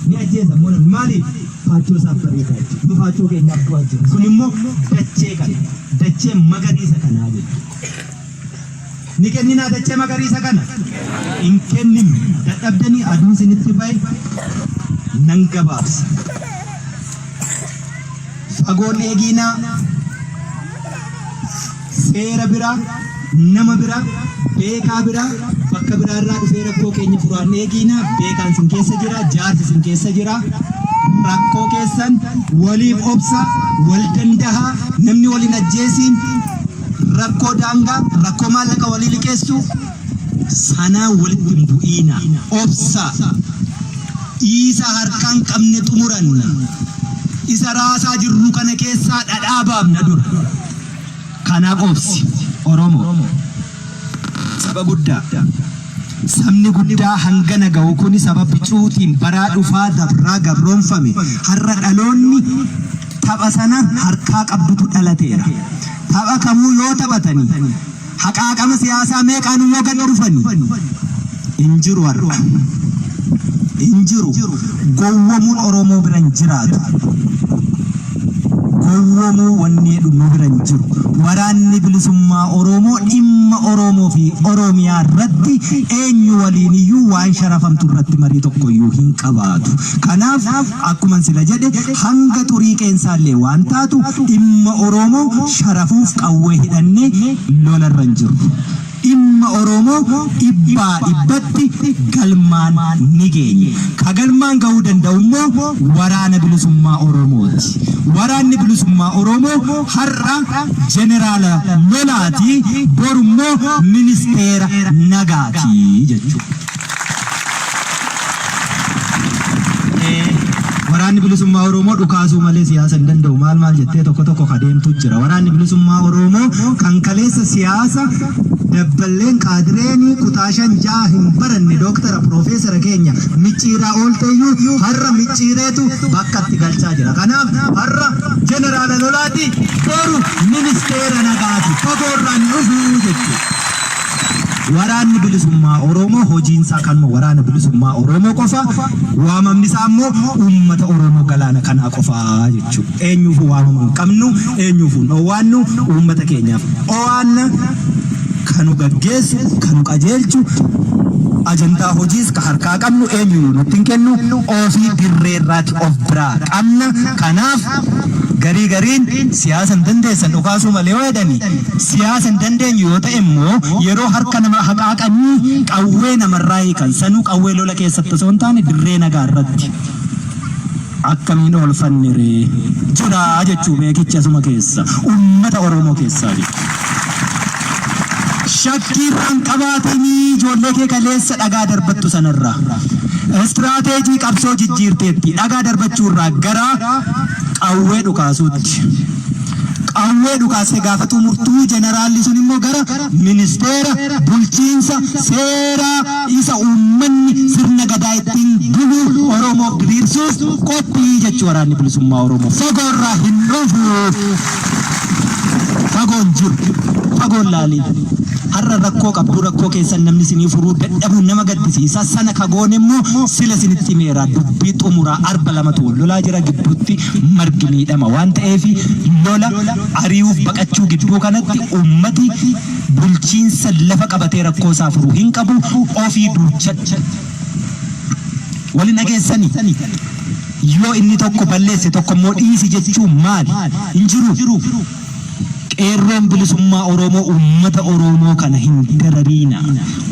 Speaker 1: ni ajjeesa immoo namni maaliif faachoo isaaf bareedaa jechuudha. Nu faachoo keenyaaf du'aa jira. Sun immoo dachee kana dachee magariisa kanaa jechuudha. Ni kenninaa dachee magariisa kana? Hin kenninu. Dadhabdanii aduun isinitti bahe nan gabaabsa. Fagoon eegiinaa seera biraa, nama biraa, beekaa biraa, bakka biraa irraa dhufee rakkoo keenya furaan eegiinaa. Beekaan sin keessa jira, jaarsi sin keessa jira. Rakkoo keessan waliif obsa, wal dandahaa, namni wal hin ajjeesiin. Rakkoo daangaa, rakkoo maallaqa walii liqeessuu sanaa walitti hin bu'iinaa. Obsaa. Dhiisa harkaan qabne xumuranna. Isa raasaa jirru kana keessaa dhadhaa baafna dura. Kanaaf obsi. Oromoo. Saba guddaa. Sabni guddaa hangana ga'u kuni saba bicuutiin baraa dhufaa dabraa gabroomfame. Har'a dhaloonni tapha sana harkaa qabdutu dhalateera. Tapha kamuu yoo taphatanii, haqaaqama siyaasaa meeqaanuu yoo gad dhufanii, hin jiru har'a. Hin jiru. Gowwomuun Oromoo bira hin jiraatu. Gowwomuu wanni jedhu nu bira hin jiru. Waraanni Bilisummaa Oromoo dhimma Oromoo fi Oromiyaa irratti eenyu waliin iyyuu waan sharafamtu irratti marii tokko iyyuu hin qabaatu. Kanaaf akkuman sila jedhe hanga xurii qeensaallee waan taatu dhimma Oromoo sharafuuf qawwee hidhannee lolarra hin jirru. Dhimma Oromoo dhibbaa dhibbatti galmaan ni geenya. Ka galmaan gahuu danda'u immoo Waraana Bilisummaa Oromooti. Waraanni Bilisummaa Oromoo har'a Jeneraala lolaati, boru immoo Ministeera nagaati jechuudha. Waraanni Bilisummaa Oromoo dhukaasuu malee siyaasa hin danda'u maal maal jettee tokko tokko ka deemtu jira. Waraanni Bilisummaa Oromoo kan kaleessa siyaasa dabballeen kaadireen kutaa 5 6 hin baranne dooktara piroofeesara keenya micciiraa oolteyyuu har'a micciireetu bakka itti galchaa jira. Kanaaf har'a jeneraala lolaati, boru ministeera nagaati. Fagoorraan dhufuu jechuudha. Waraanni Bilisummaa Oromoo hojiin isaa kanuma Waraana Bilisummaa Oromoo qofa, waamamni isaa immoo uummata Oromoo galaana kanaa qofa jechuudha. Eenyuufuu waamamuu hin qabnu, eenyuufuu hin owwaannu, uummata keenyaaf owaanna, ka nu gaggeessu, ka nu qajeelchu, ajandaa hojiis ka harkaa qabnu eenyuyyuu nutti hin kennu, ofii dirreerraati of biraa qabna. Kanaaf garii gariin siyaasa hin dandeessan dhukaasuu malee yoo jedhani, Siyaasa hin dandeenyu yoo ta'e immoo yeroo harka nama haqaaqanii qawwee namarraa hiikan sanuu qawwee lola keessatti osoo hin taane dirree nagaa irratti akkamiin oolfanne ree? Jira jechuu beekichi asuma keessa uummata Oromoo keessaa jechuudha. Shakkii irraan qabaatanii ijoollee kee kaleessa dhagaa darbattu sanarraa istiraateejii qabsoo jijjiirteetti dhagaa darbachuu irraa gara qawwee dhukaasuutti. Qawwee dhukaastee gaafa xumurtuu jeneraalli sun immoo gara ministeera bulchiinsa seeraa isa uummanni sirna gadaa ittiin bulu Oromoof diriirsuuf qophii jechuu waraanni bilisummaa Oromoo. Fagoorraa hin dhufu. Fagoon jiru. Fagoon laaliin. Har'a rakkoo qabdu rakkoo keessan namni isinii furuu dadhabuun nama gaddisiisa. Sana kagoon immoo sila isinitti himeera dubbii xumuraa arba lamatu wal lolaa jira gidduutti margi miidhama waan ta'eef lola ari'uuf baqachuu gidduu kanatti ummati bulchiinsa lafa qabatee rakkoo isaa furuu hin qabu ofii duuchadha. Waliin dhageessanii yoo inni tokko balleesse tokko immoo dhiisi jechuun maali? Hin jiru. Qeerroon bilisummaa Oromoo uummata Oromoo kana hin darariina.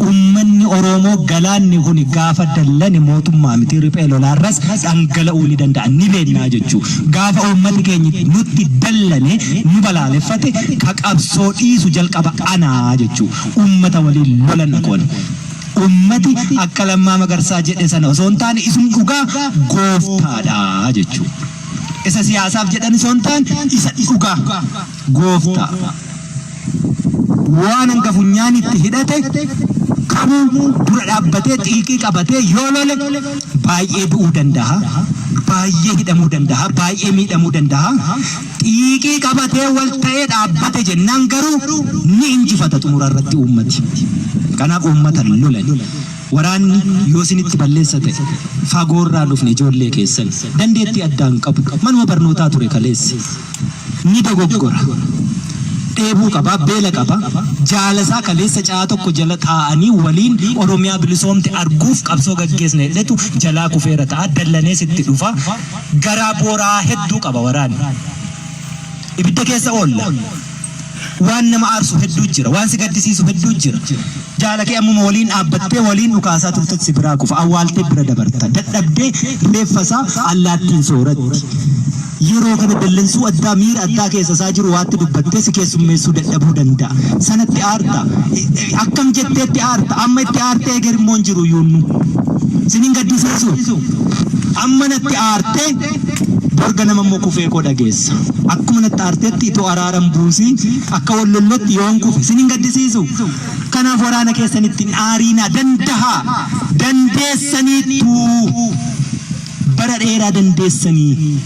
Speaker 1: Uummanni Oromoo galaanni kun gaafa dallane mootummaa miti riphee lolaarras dhangala'uu ni danda'a ni beeknaa jechuu. Gaafa uummati keenya nutti dallane nu balaaleffate ka qabsoo dhiisu jalqaba anaa jechuu. Uummata waliin lolan qoon. Uummati akka Lammaa Magarsaa jedhe sana osoo hin taane isum dhugaa gooftaadha jechuu. Isa siyaasaaf jedhan osoo hin taane isa dhugaa gooftaa. Waan hanga funyaanitti hidhate kamuu dura dhaabbatee xiiqii qabatee yoo lole baay'ee du'uu danda'a. Baay'ee hidhamuu danda'a. Baay'ee miidhamuu danda'a. Xiiqii qabatee wal ta'ee dhaabbate jennaan garuu ni injifata xumura irratti uummati. Kanaaf uummata lolan. Waraanni yoo isinitti balleessa ta'e fagoorraa dhufne ijoollee keessan dandeettii addaan qabu manuma barnootaa ture kaleessi ni dogoggora. Dheebuu qaba, beela qaba. Jaalasaa kaleessa caa tokko jala taa'anii waliin Oromiyaa bilisoomte arguuf qabsoo gaggeessna jedhetu jalaa kufeera ta'a. Dallanees itti dhufa. Garaa booraa hedduu qaba waraanni. Ibidda keessa oolla. Waan nama aarsu hedduu jira. Waan si gaddisiisu hedduu jira. Jaala kee ammuma waliin dhaabbattee waliin dhukaasaa turtetti si biraa kufa. Awwaaltee bira dabarta. Dadhabdee reeffa isaa allaattiin sooratti. Yeroo kana dallansuu addaa miira addaa keessa isaa jiru waatti dubbattee si keessummeessuu dadhabuu danda'a. Sanatti aarta. Akkam jetteetti aarta. Amma itti aartee eger immoo hin jiru yuunnu. Sinin gaddisiisu. Amma natti aartee borga nama immoo kufee koo dhageessa. Akkuma natti aarteetti itoo araaran buusii akka wal lollotti yoon kufe sinin gaddisiisu. Kanaaf waraana keessanitti hin aariinaa dandahaa. Dandeessaniittuu. Bara dheeraa dandeessanii.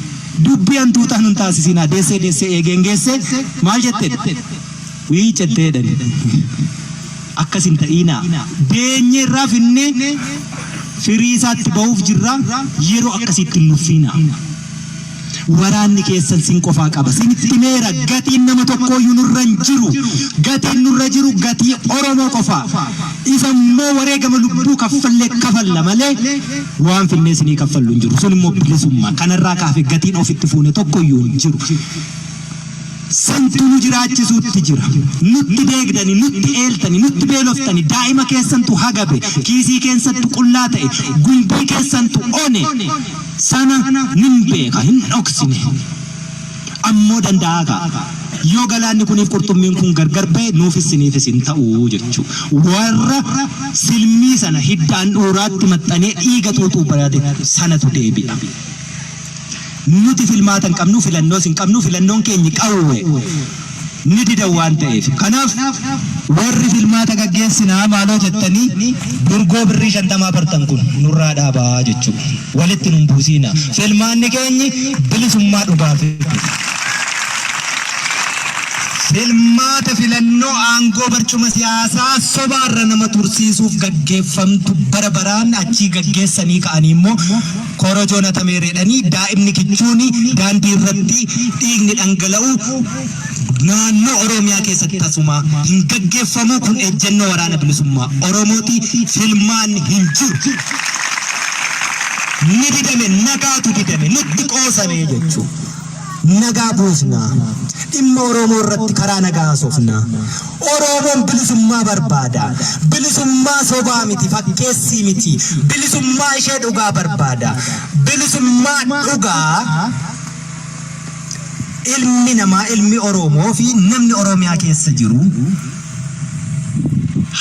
Speaker 1: Dubbii hantuutaa nun taasisinaa. Deessee deessee eegeen geesse maal jette? Wii jettee jedhani. Akkas hin ta'iinaa. Deenyee irraa finnee firii isaatti bahuuf jirra. Yeroo akkasiitti hin nuffiinaa. Waraanni keessan sin qofaa qaba. Sinitti himeera gatiin nama tokkooyyuu nurra hin jiru. Gatiin nurra jiru gatii Oromoo qofa. Isa immoo wareegama lubbuu kaffallee kafalla malee waan finnee isinii kaffallu hin jiru. Sun immoo bilisummaa. Kanarraa kaafe gatiin ofitti fuune tokkoyyuu hin jiru. Santu nu jiraachisuutti jira. Nutti deegdani, nutti eeltani, nutti beeloftani, daa'ima keessantu hagabe, kiisii keessantu qullaa ta'e, gumbii keessantu one. Sana nin beeka, hin dhoksine. Ammoo danda'aa ka'a. Yoo galaanni kuniif qurxummiin kun gargar ba'e nuufis siniifis hin ta'u jechuu. Warra silmii sana hidda handhuuraatti maxxanee dhiiga xuuxuu barate sanatu deebi'a. Nuti filmaata hin qabnu, filannoos hin qabnu, filannoon keenyi qawwe ni didan waan ta'eef. Kanaaf warri filmaata gaggeessinaa maaloo jettanii durgoo birrii 50 bartan kun nurraa dhaabaa jechuudha. Walitti nun buusiina. Filmaanni keenyi bilisummaa dhugaa fidu. Filmaata filannoo aangoo barcuma siyaasaa sobaarra nama tursiisuuf gaggeeffamtu bara baraan achii gaggeessanii ka'anii immoo korojoon hatameera jedhanii daa'imni kichuuni daandii irratti dhiigni dhangala'u naannoo Oromiyaa keessatti tasumaa hin gaggeeffamu. Kun ejjennoo waraana bilisummaa Oromooti. Filmaanni hin jiru. Ni didame, nagaatu didame, nutti qoosame jechuudha. Nagaa buusna. Dhimma Oromoo irratti karaa nagaa haasofna. Oromoon bilisummaa barbaada. Bilisummaa sobaa miti, fakkeessii miti. Bilisummaa ishee dhugaa barbaada. Bilisummaa dhugaa ilmi namaa, ilmi Oromoo fi namni Oromiyaa keessa jiru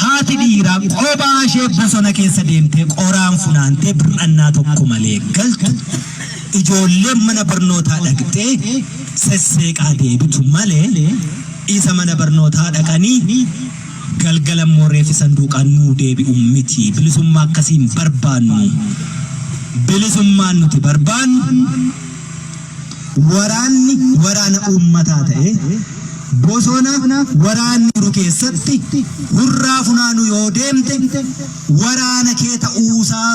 Speaker 1: haati dhiiraa qobaa ishee bosona keessa deemtee qoraan funaantee bir'annaa tokko malee galtu ijoolleen mana barnootaa dhaqxee Sesseeqaa deebitu malee isa mana barnootaa dhaqanii galgala immoo reeffi sanduuqaan nuu deebi'u miti. Bilisummaa akkasii hin barbaannu. Bilisummaan nuti barbaannu waraanni waraana uummataa ta'ee bosona waraanni jiru keessatti hurraa funaanuu yoo deemte waraana kee ta'uusaa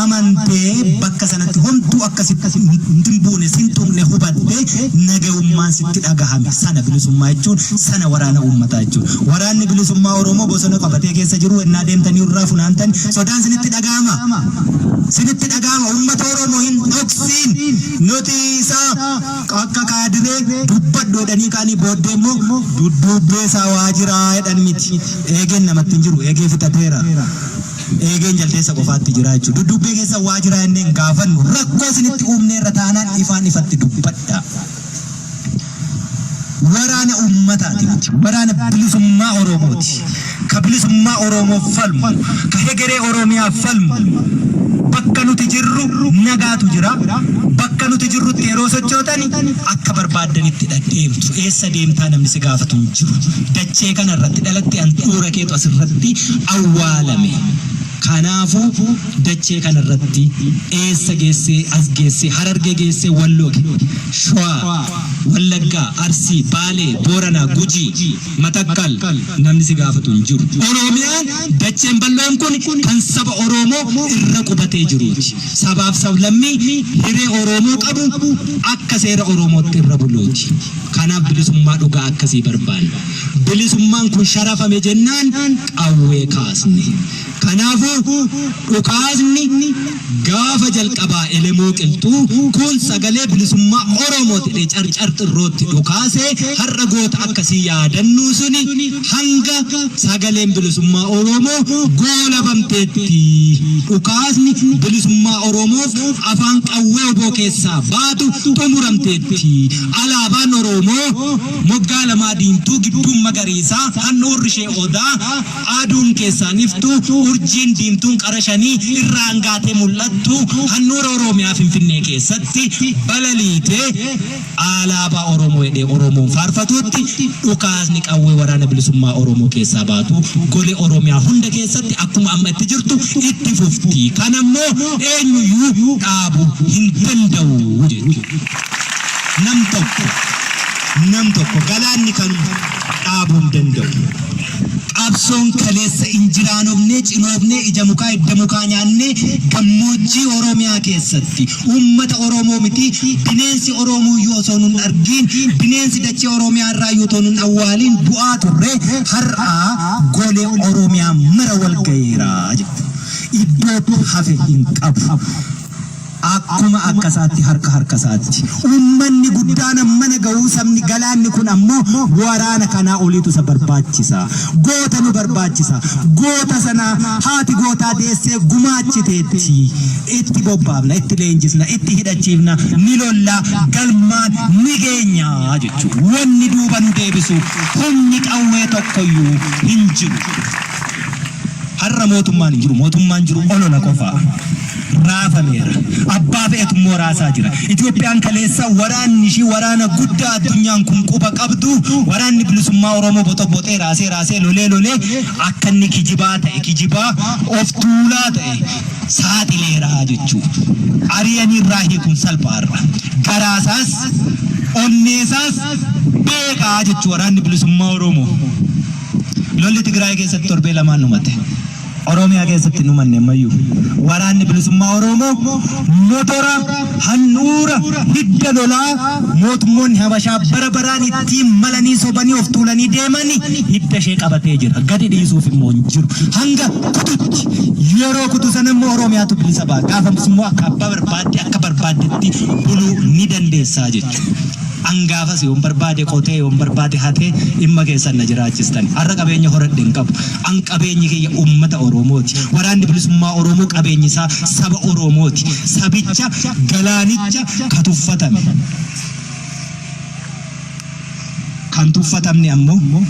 Speaker 1: amantee bakka sanatti homtuu akka sitti hin buune, sin tuqne hubattee nagayummaan sitti dhagahame sana bilisummaa jechuun sana waraana uummataa jechuun. Waraanni bilisummaa Oromoo bosona qabatee keessa jiru ennaa deemtanii irraa funaantan sodaan sinitti dhagahama. Sinitti dhagahama. Uummata Oromoo hin dhoksiin. Nuti isa akka kaadiree dubbadhu jedhanii kaanii booddee immoo dudduubbee isaa waa jiraa jedhan miti. Eegeen namatti hin jiru. Eegee fixateera. Eegeen jaldeessa qofaatti jira jechuudha. Dudduubbee keessa waa jira jennee hin gaafannu. Rakkoo isinitti uumneerra taanaan ifaan ifatti dubbadha. Waraana uummataati nuti. Waraana bilisummaa Oromooti. Ka bilisummaa Oromoof falmu, ka hegeree Oromiyaaf falmu. Bakka nuti jirru nagaatu jira. Bakka nuti jirrutti yeroo sochootani akka barbaaddanitti deemtu. Eessa deemtaa namni si gaafatu hin jiru. Dachee kana irratti dhalatte handhuura keetu asirratti awwaalame. Kanaafuu dachee kana irratti eessa geessee as geessee Harargee geessee Walloo, Shawaa, Wallaggaa, Arsii, Baalee, Booranaa, Gujii, Matakkal namni si gaafatu hin jiru. Oromiyaan dacheen bal'oon kun kan saba Oromoo irra qubatee jiruuti. Sabaaf sablammii hiree Oromoo qabu akka seera Oromootti irra buluuti. Kanaaf bilisummaa dhugaa akkasii barbaanna. Bilisummaan kun sharafame jennaan qawwee kaasne. Kanaafuu dhukaasni gaafa jalqabaa Elemoo Qilxuu kun sagalee bilisummaa Oromooti jedhee Carcar Xirrootti dhukaasee har'a goota akkasii yaadannuu suni hanga sagaleen bilisummaa Oromoo goolabamteetti dhukaasni bilisummaa Oromoof afaan qawwee oboo keessaa baatu xumuramteetti. Alaabaan Oromoo moggaa lamaa diimtuu gidduun magariisaa handhuurri ishee odaa aduun keessaan iftu urjiin diimtuun qara shanii irraan gaatee mul'attu handhuura Oromiyaa Finfinnee keessatti balaliitee alaabaa Oromoo jedhee Oromoon faarfatuutti dhukaasni qawwee waraana bilisummaa Oromoo keessaa baatu golee Oromiyaa hunda keessatti akkuma amma itti jirtu itti fufti. Kanammoo eenyuyyuu dhaabuu hin danda'u jechuudha. Nam tokko nam tokko galaanni kan dhaabuu hin danda'u. Qabsoon kaleessa injiraanofnee cinoofnee ija mukaa hidda mukaa nyaannee gammoojjii Oromiyaa keessatti uummata Oromoo miti bineensi Oromoo iyyuu osoo nun argiin bineensi dachee Oromiyaa irraa iyyuu otoo nun awwaaliin du'aa turre har'aa golee Oromiyaa mara wal gaheera jechuudha. Iddootti hafe hin qabu. Akkuma akka isaatti harka harka isaatti. Uummanni guddaan ammana ga'uu sabni galaanni kun ammoo waraana kanaa oliitu isa barbaachisa. Goota nu barbaachisa. Goota sana haati gootaa deessee gumaachiteetti. Itti bobbaafna, itti leenjisna, itti hidhachiifna, ni lolla, galmaan ni geenya jechuudha. Wanni duuba nu deebisu humni qawwee tokkoyyuu hin jiru. Har'a mootummaan hin jiru. Mootummaan jiru olola qofa. Raafameera. Abbaa fe'etu immoo raasaa jira. Itoophiyaan kaleessa waraanni ishii waraana guddaa addunyaan kun quba qabdu waraanni bilisummaa Oromoo boxoboxee raasee raasee lolee lolee akka inni kijibaa ta'e kijibaa of tuulaa ta'e saaxileera jechuudha. Ari'anii irraa hiikuun salphaarra. Garaasaas onneesaas beekaa jechuu waraanni bilisummaa Oromoo. Lolli Tigraay keessatti torbee lamaan dhumate. Oromiyaa keessatti hin dhumanne ammayyuu. Waraanni bilisummaa Oromoo motora handhuura hidda lolaa mootummoonni Habashaa bara baraan ittiin malanii sobanii of tuulanii deemanii hidda ishee qabatee jira. Gadi dhiisuuf immoo hin jiru. Hanga kututti yeroo kutu sana immoo Oromiyaatu bilisa ba'a. Gaafas immoo akka abbaa barbaadde akka barbaaddetti buluu ni dandeessaa jechuudha. An gaafas yoon barbaade qotee yoon barbaade hatee dhimma keessan na jiraachistan. Har'a qabeenya horadhe hin qabu. An qabeenyi kiyya uummata Oromooti. Waraanni bilisummaa Oromoo qabeenyi isaa saba Oromooti. Sabicha galaanicha ka tuffatame. Kan tuffatamne ammoo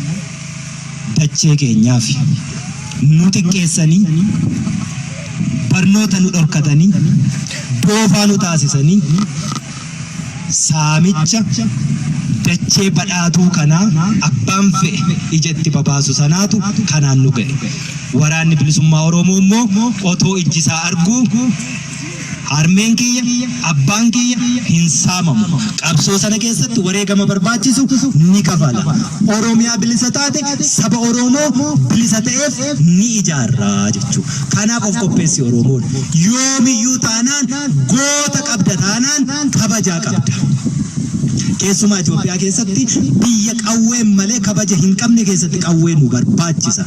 Speaker 1: dachee keenyaaf nu xiqqeessanii barnoota nu dhorkatanii doofaa nu taasisanii. Saamicha dachee badhaatuu kanaa abbaan fe'e ija itti babaasu sanaatu kanaan nu ga'e. Waraanni Bilisummaa Oromoo immoo otoo ijji isaa arguu harmeen kiyya, abbaan kiyya hin saamamu. Qabsoo sana keessatti wareegama barbaachisu ni kafala. Oromiyaa bilisa taate saba Oromoo bilisa ta'eef ni ijaarra jechuudha. Kanaaf of qopheessi Oromoon. Yoomiyyuu taanaan goota qabda taanaan kabajaa qabda. Keessumaa Itoophiyaa keessatti biyya qawween malee kabaja hin qabne keessatti qawwee nu barbaachisa.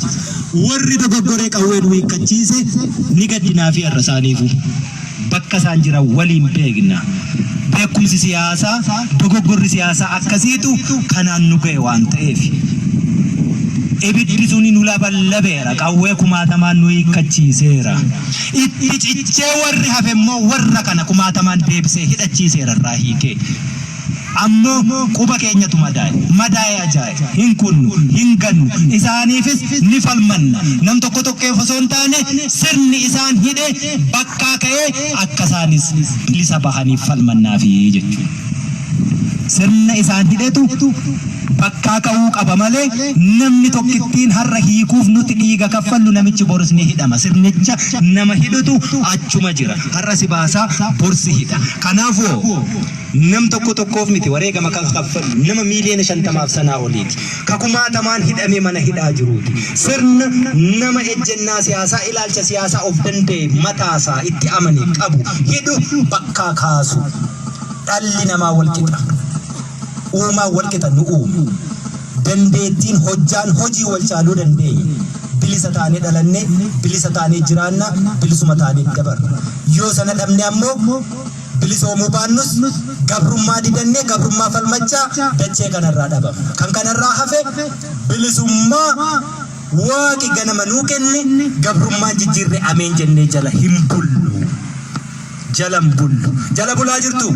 Speaker 1: Warri dogoggoree qawwee nu hiikkachiise ni gaddinaafi har'a isaaniifu. Bakka isaan jiran waliin beekna. Beekumsi siyaasaa, dogoggorri siyaasaa akkasiitu kanaan nu ga'e waan ta'eef. Ibiddi suni nu laballabeera, qawwee kumaatamaan nu hiikkachiiseera. Itti cichee warri hafe immoo warra kana kumaatamaan deebisee hidhachiiseera irraa hiikee. Ammoo quba keenyatu madaa'e. Madaa'ee ajaa'e. Hin kunnu, hin gannu. Isaaniifis ni falmanna. Nam tokko tokkeef osoo hin taane sirni isaan hidhe bakkaa ka'ee akka isaanis bilisa bahaniif falmannaafi jechuudha. Sirna isaan hidhetu bakkaa ka'uu qaba malee namni tokkittiin har'a hiikuuf nuti dhiiga kaffallu namichi boris ni hidhama. Sirnicha nama hidhutu achuma jira. Har'a si baasaa bor si hidha. Kanaafuu nam tokko tokkoof miti wareegama kan kaffallu nama miiliyoona 50f sanaa oliiti. Ka kumaatamaan hidhamee mana hidhaa jiruuti. Sirna nama ejjennaa siyaasaa, ilaalcha siyaasaa of danda'e mataasaa itti amane qabu hidhu bakkaa kaasu. Dhalli namaa wal qixa. Uumaan wal qixa nu uume. Dandeettiin, hojjaan, hojii wal caaluu dandeenya. Bilisa taanee dhalannee, bilisa taanee jiraanna, bilisuma taanee dabarra. Yoo sana dhabne ammoo bilisoomuu baannus gabrummaa didannee gabrummaa falmachaa dachee kanarraa dhabamna. Kan kanarraa hafe bilisummaa Waaqi ganama nuu kenne gabrummaan jijjiirre ameen jennee jala hin bullu. Jala hin bullu. Jala bulaa jirtuu?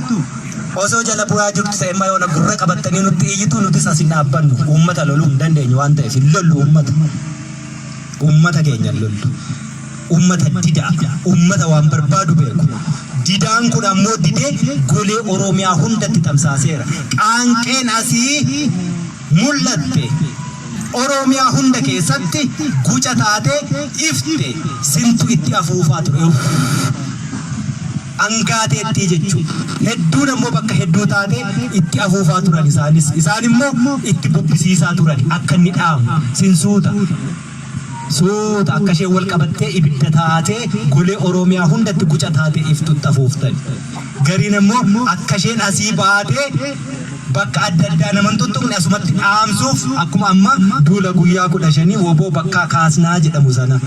Speaker 1: Osoo jala bulaa jirtu ta'e amma yoona gurra qabattanii nutti iyyitu, nutis as hin dhaabbannu. Uummata loluu hin dandeenyu waan ta'eef hin lollu uummata. Uummata keenya hin lollu. Uummata didaa. Uummata waan barbaadu beeku. Didaan kun ammoo didee golee Oromiyaa hundatti tamsaaseera. Qaanqeen asii mul'atte Oromiyaa hunda keessatti guca taatee ifte, sintu itti afuufaa ture. Angaateettii jechuudha. Hedduun ammoo bakka hedduu taatee itti afuufaa turan isaanis. Isaan immoo itti bubbisiisaa turan akka inni dhaamu. Sin suuta. Suuta akka isheen wal qabattee ibidda taatee golee Oromiyaa hundatti guca taatee iftutti afuuftan. Gariin ammoo akka isheen asii baatee bakka adda addaa nama hin tuttuqne asumatti dhaamsuuf, akkuma amma duula guyyaa 15 wbo bakkaa kaasnaa jedhamu sana.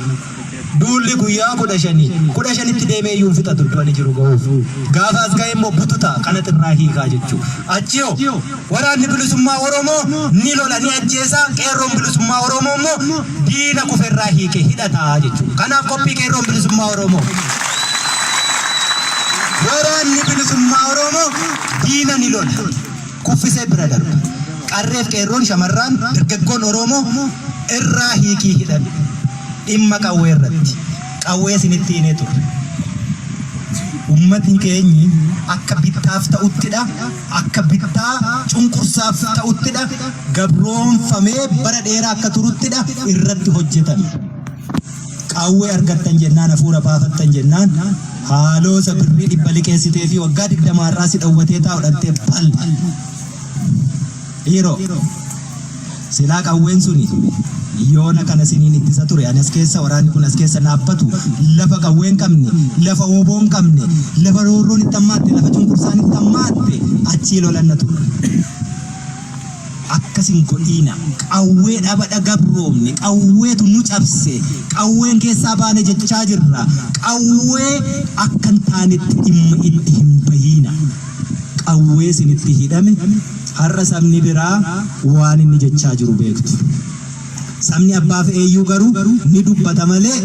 Speaker 1: Duulli guyyaa 15, 15tti deemee iyyuu hin fixatu iddoo ani jiru gahuuf. Gaafa as ga'e immoo bututa kanatu irraa hiikaa jechuu. Achi hoo Waraanni Bilisummaa Oromoo ni lola, ni ajjeesa, Qeerroon Bilisummaa Oromoo immoo diina kufe irraa hiike hidhata jechuudha. Kanaaf qophii Qeerroon Bilisummaa Oromoo. Waraanni Bilisummaa Oromoo diina ni lola, kuffisee bira darba. Qarreef qeerroon, shamarraan, dargaggoon Oromoo irraa hiikii hidhadhu. Dhimma qawwee irratti. Qawwee isinitti hinee turre. Ummatni keenyi akka bittaaf ta'uttidha. Akka bittaa cunqursaaf ta'uttidha. Gabroomfamee bara dheeraa akka turuttidha irratti hojjetame. Qawwee argattan jennaan, hafuura baafattan jennaan, haaloo isa birrii 100 liqeessitee fi waggaa 20 har'aa si dhowwatee taa'u dhaqxee bal. Dhiiroo! Silaa qawween suni yoona kana siniin ittisa ture. Ani as keessa, waraanni kun as keessa dhaabbatu, lafa qawwee hin qabne, lafa wbo hin qabne, lafa roorroon itti hammaatte, lafa cunqursaan itti hammaatte achii lolanna ture. Akkas hin godhiina. Qawwee dhabadha gabroomne. Qawweetu nu cabse. Qawween keessaa baane jechaa jirra. Qawwee akka hin taanetti dhimma itti hin bahiina. Qawwee isinitti hidhame har'a sabni biraa waan inni jechaa jiru beektu. Sabni abbaa fe'eeyyuu garuu ni dubbata malee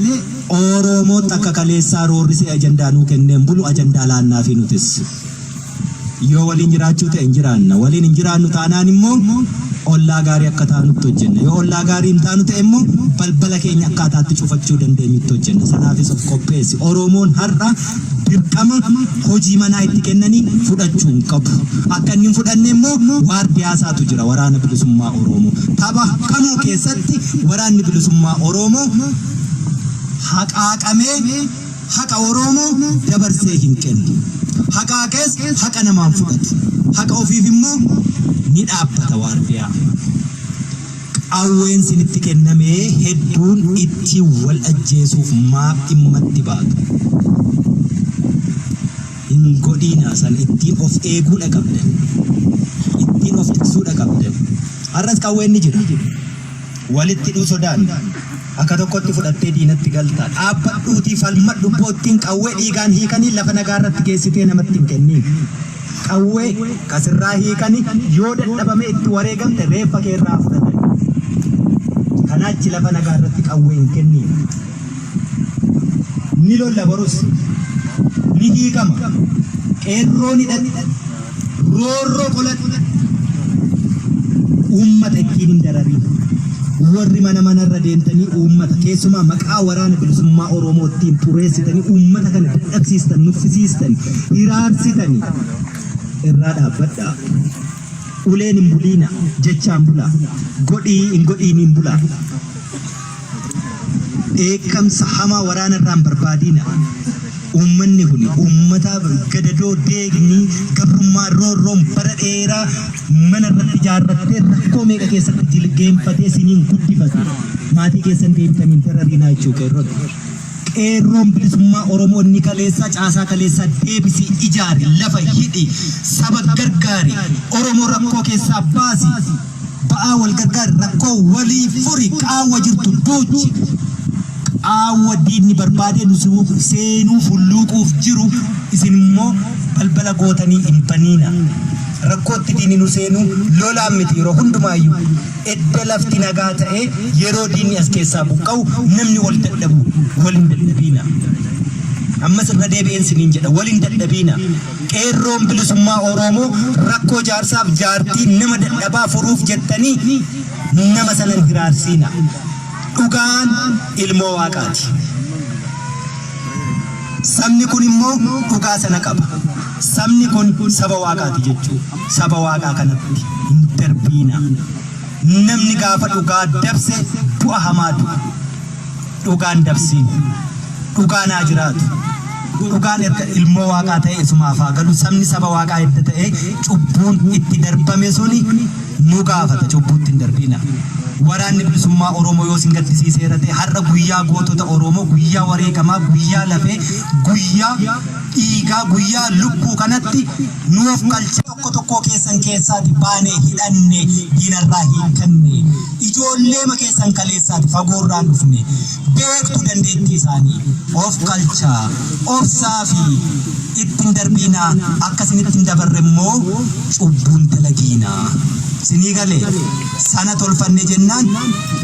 Speaker 1: Oromootti akka kaleessaa roorrisee ajandaa nuu kennee hin bulu, ajandaa laannaafii nutis. Yoo waliin jiraachuu ta'e hin jiraanna. Waliin hin jiraannu taanaan immoo ollaa gaarii akka taanutti hojjenna. Yoo ollaa gaarii hin taanu ta'e immoo balbala keenya akkaataatti cufachuu dandeenyutti hojjenna. Sanaafis of qopheessi. Oromoon har'a dirqama hojii manaa itti kennanii fudhachuu hin qabu. Akka inni hin fudhanne immoo waardiyaa isaatu jira Waraana Bilisummaa Oromoo. Tapha kamuu keessatti Waraanni Bilisummaa Oromoo haqaaqamee Haqa Oroomoo dabarsee hin kennu. Haqaaqees haqa namaa hin fudhatu. Haqa ofiif immoo ni dhaabbata waardiyaa. Qawween sinitti kenname hedduun ittiin wal ajjeesuuf maaf dhimma itti baatu? Hin godhiinaa sana ittiin of eeguudha qabdan. Ittiin of tiksuudha qabdan. Har'as qawween ni jira. Walitti hidhuu sodaanna. Akka tokkotti fudhattee diinatti galta. Dhaabbadhuutii falmadhu boottiin qawwee dhiigaan hiikanii lafa nagaa irratti geessitee namatti hin kenniin. Qawwee ka sirraa hiikani yoo dadhabamee itti wareegamte reeffa kee irraa fudhatani. Kanaachi lafa nagaa irratti qawwee hin kenniin. Ni lolla borus. Ni hiikama. Qeerroon hidhadhu. Roorroo qoladhu. Uummata ittiin hin dararin. Warri mana manarra deemtanii uummata keessumaa maqaa waraana bilisummaa Oromoo ittiin xureessitanii uummata kana dadhabsiistan, nuffisiistan, hiraarsitani irraa dhaabbadhaa. Uleen hin buliina, jechaan bulaa. Godhii hin godhiiniin bulaa. Dheekkamsa hamaa waraana irraa hin barbaadiina. Uummanni kuni uummata gadadoo deegni gabrummaa roorroon bara dheeraa mana irratti ijaarrattee rakkoo meeqa keessatti jilgeenfatee siniin guddifate. Maatii keessan deebitanii hin darariinaa jechuu qeerroon. Qeerroon bilisummaa Oromoo inni kaleessaa caasaa kaleessaa deebisii ijaari, lafa hidhi, saba gargaari, Oromoo rakkoo keessaa baasi. Ba'aa wal gargaari, rakkoo walii furi, qaawwa jirtu duuchi. Qaawwa diinni barbaadee nu seenuu hulluuquuf jiru isin immoo balbala gootanii hin baniina. Rakkootti diinni nu seenuu lolaan miti yeroo hundumaayyuu. Edda lafti nagaa ta'ee yeroo diinni as keessaa buqqa'u namni wal dadhabu wal hin dadhabiina. Ammas irra deebi'een siniin jedha wal hin dadhabiina. Qeerroon Bilisummaa Oroomoo rakkoo jaarsaaf jaartii nama dadhabaa furuuf jettanii nama sana hin hiraarsiina. Dhugaan ilmoo Waaqaati. Sabni kun immoo dhugaa sana qaba. Sabni kun saba Waaqaati jechuu. Saba Waaqaa kanatti hin darbiina. Namni gaafa dhugaa dabse du'a hamaa du'a. Dhugaa hin dabsiin. Dhugaan haa jiraatu. Dhugaan erga ilmoo Waaqaa ta'e isumaaf haa galu. Sabni saba Waaqaa edda ta'e cubbuun itti darbame suni nu gaafata. Cubbuutti hin darbiina. Waraanni Bilisummaa Oromoo yoo isin gaddisiiseera ta'e har'a guyyaa gootota Oromoo, guyyaa wareegamaa, guyyaa lafee, guyyaa dhiigaa, guyyaa lubbuu kanatti nu of qalcha. Tokko tokkoo keessan keessaati baanee hidhanne diinarraa hiikkanne. Ijoolleema keessan kaleessaati fagoorraan dhufne. Beektu dandeettii isaanii. Of qalchaa, obsaa fi itti hin darbiinaa, akka isinitti hin dabarre immoo cubbuu hin dalagiinaa. Sinii galee? Sana tolfanne jennaan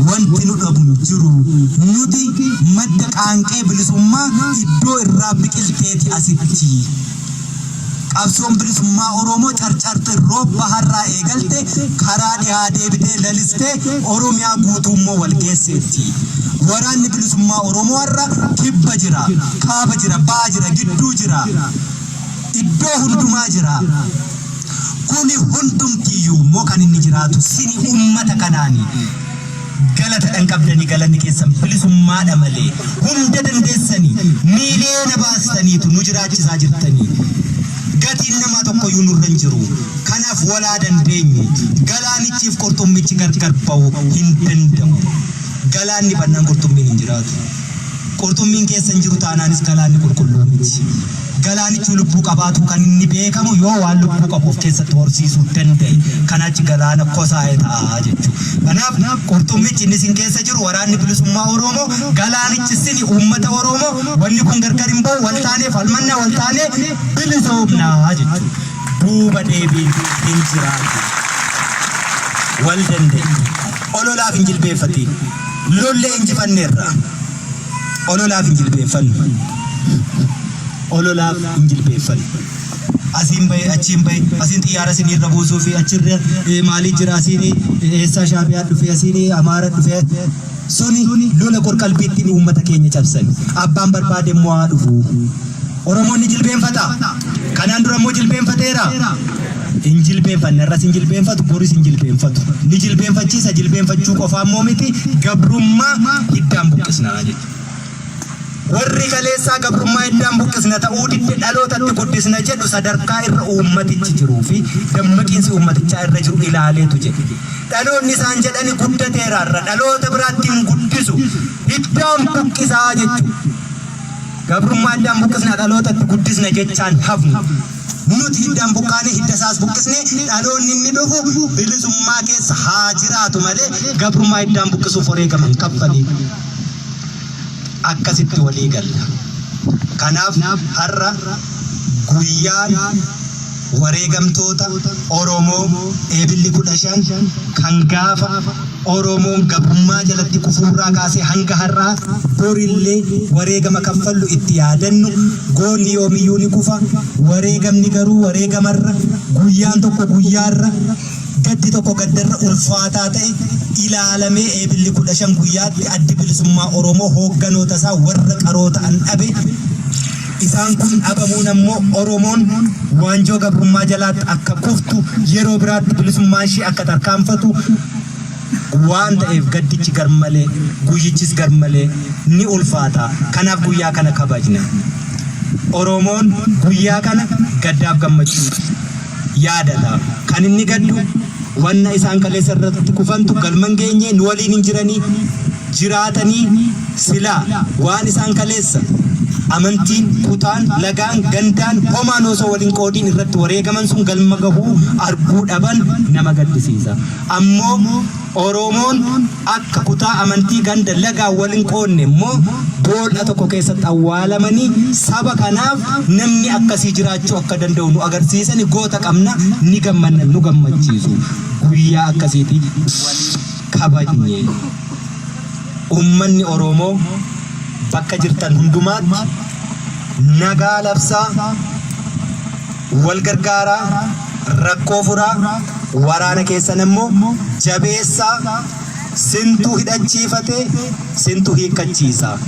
Speaker 1: wanti nu dhabu hin jiru. Nuti madda qaanqee bilisummaa iddoo irraa biqilteeti asitti. Qabsoon bilisummaa Oromoo Carcar Xirroo baharraa eegalte karaa dhihaa deebitee lalistee Oromiyaa guutuu immoo wal geesseetti. Waraanni bilisummaa Oromoo har'a kibba jira, kaaba jira, baha jira, gidduu jira, iddoo hundumaa jira. Kuni hundumtiyyuu immoo kan inni jiraatu sini ummata kanaani. Galata dhan qabdanii galanni keessan bilisummaadha malee hunda dandeessanii miiliyoona baastaniitu nu jiraachisaa jirtanii. Gatiin namaa tokkoyyuu nurra hin jiru. Kanaaf walaa dandeenyu. Galaanichiif qurxummichi gargar ba'uu hin danda'u. Galaanni bannaan qurxummiin hin jiraatu. Qurxummiin keessa hin jiru taanaanis galaanni qulqulluu miti. Galaanichi lubbuu qabaatuu kan inni beekamu yoo waan lubbuu qabu of keessatti horsiisuu danda'e. Kanaachi galaana kosaa'e ta'a jechuudha. Kanaaf qurxummichi inni isin keessa jiru waraanni bilisummaa Oromoo, galaanichi sini uummata Oromoo, wanni kun gargar hin ba'u, wal taanee falmanna, wal taanee bilisoomna jechuudha. Duuba deebiin hin jiraatu. Wal danda'e. Ololaaf hin jilbeeffatiin. Lollee injifanneerra. Ololaaf hin jilbeeffannu. Ololaaf hin jilbeeffannu. Asiin bahe, achiin bahe, asiin xiyyaara isinirra buusuu fi achirra maalii jira, asiin eessaa Shaabiyaa dhufe, asiin Amaara dhufe. Suni lola qorqalbiittiin uummata keenya cabsan. Abbaan barbaade immoo haa dhufu. Oromoon ni jilbeenfata. Kanaan dura immoo jilbeenfateera. Hin jilbeenfanne, har'as hin jilbeenfatu, boris hin jilbeenfatu. Ni jilbeenfachiisa, jilbeenfachuu qofaa immoo miti, gabrummaa hiddaan buqqisna jechuudha. Warri kaleessaa gabrummaa hiddaan buqqisna ta'uu didde dhalootatti guddisna jedhu sadarkaa irra uummatichi jiruu fi dammaqiinsi uummatichaa irra jiru ilaaleetu jedhe. Dhaloonni isaan jedhani guddateera irra dhaloota biraatti hin guddisu, hiddaan buqqisaa jechuudha. Gabrummaa hiddaan buqqisna dhalootatti guddisna jechaan hafnu. Nuti hiddaan buqqaane, hidda isaas buqqisne, dhaloonni inni dhufu bilisummaa keessa haa jiraatu malee gabrummaa hiddaan buqqisuuf wareegama hin kaffaliin. Akkasitti walii galla. Kanaaf har'a guyyaan wareegamtoota Oromoo Eebilli 15 kan gaafa Oromoon gabrummaa jalatti kufuurraa kaasee hanga har'aa borillee wareegama kaffallu itti yaadannu. Goonni yoomiyyuu ni kufa, wareegamni garuu wareegamarra, guyyaan tokko guyyaarra, gaddi tokko gaddarra ulfaataa ta'e ilaalamee Eebilli 15 guyyaatti Addi Bilisummaa Oromoo hoogganoota isaa warra qaroo ta'an dhabe. Isaan kun dhabamuun ammoo Oromoon waanjoo gabrummaa jalaatti akka kuftu, yeroo biraatti bilisummaan ishee akka tarkaanfatu waan ta'eef gaddichi garmalee, guyyichis garmalee ni ulfaata. Kanaaf guyyaa kana kabajna. Oromoon guyyaa kana gaddaaf gammachuu yaadata. Kan inni gaddu wanna isaan kaleessa irratti kufantu galma hin geenye, nu waliin hin jiranii, jiraatanii silaa waan isaan kaleessa amantiin, kutaan, lagaan, gandaan homaan osoo wal hin qoodiin irratti wareegaman sun galma gahuu arguu dhaban nama gaddisiisa. Ammoo Oromoon akka kutaa, amantii, ganda, lagaan wal hin qoodne immoo bool'a tokko keessatti awwaalamanii saba kanaaf namni akkasii jiraachuu akka danda'u nu agarsiisani, goota qabna, ni gammanna, nu gammachiisu. Guyyaa akkasiiti waliin kabajne. Uummanni Oromoo bakka jirtan hundumaatti nagaa labsaa, wal gargaaraa, rakkoo furaa, waraana keessan immoo jabeessaa, sintu hidhachiifate, sintu hiikkachiisa.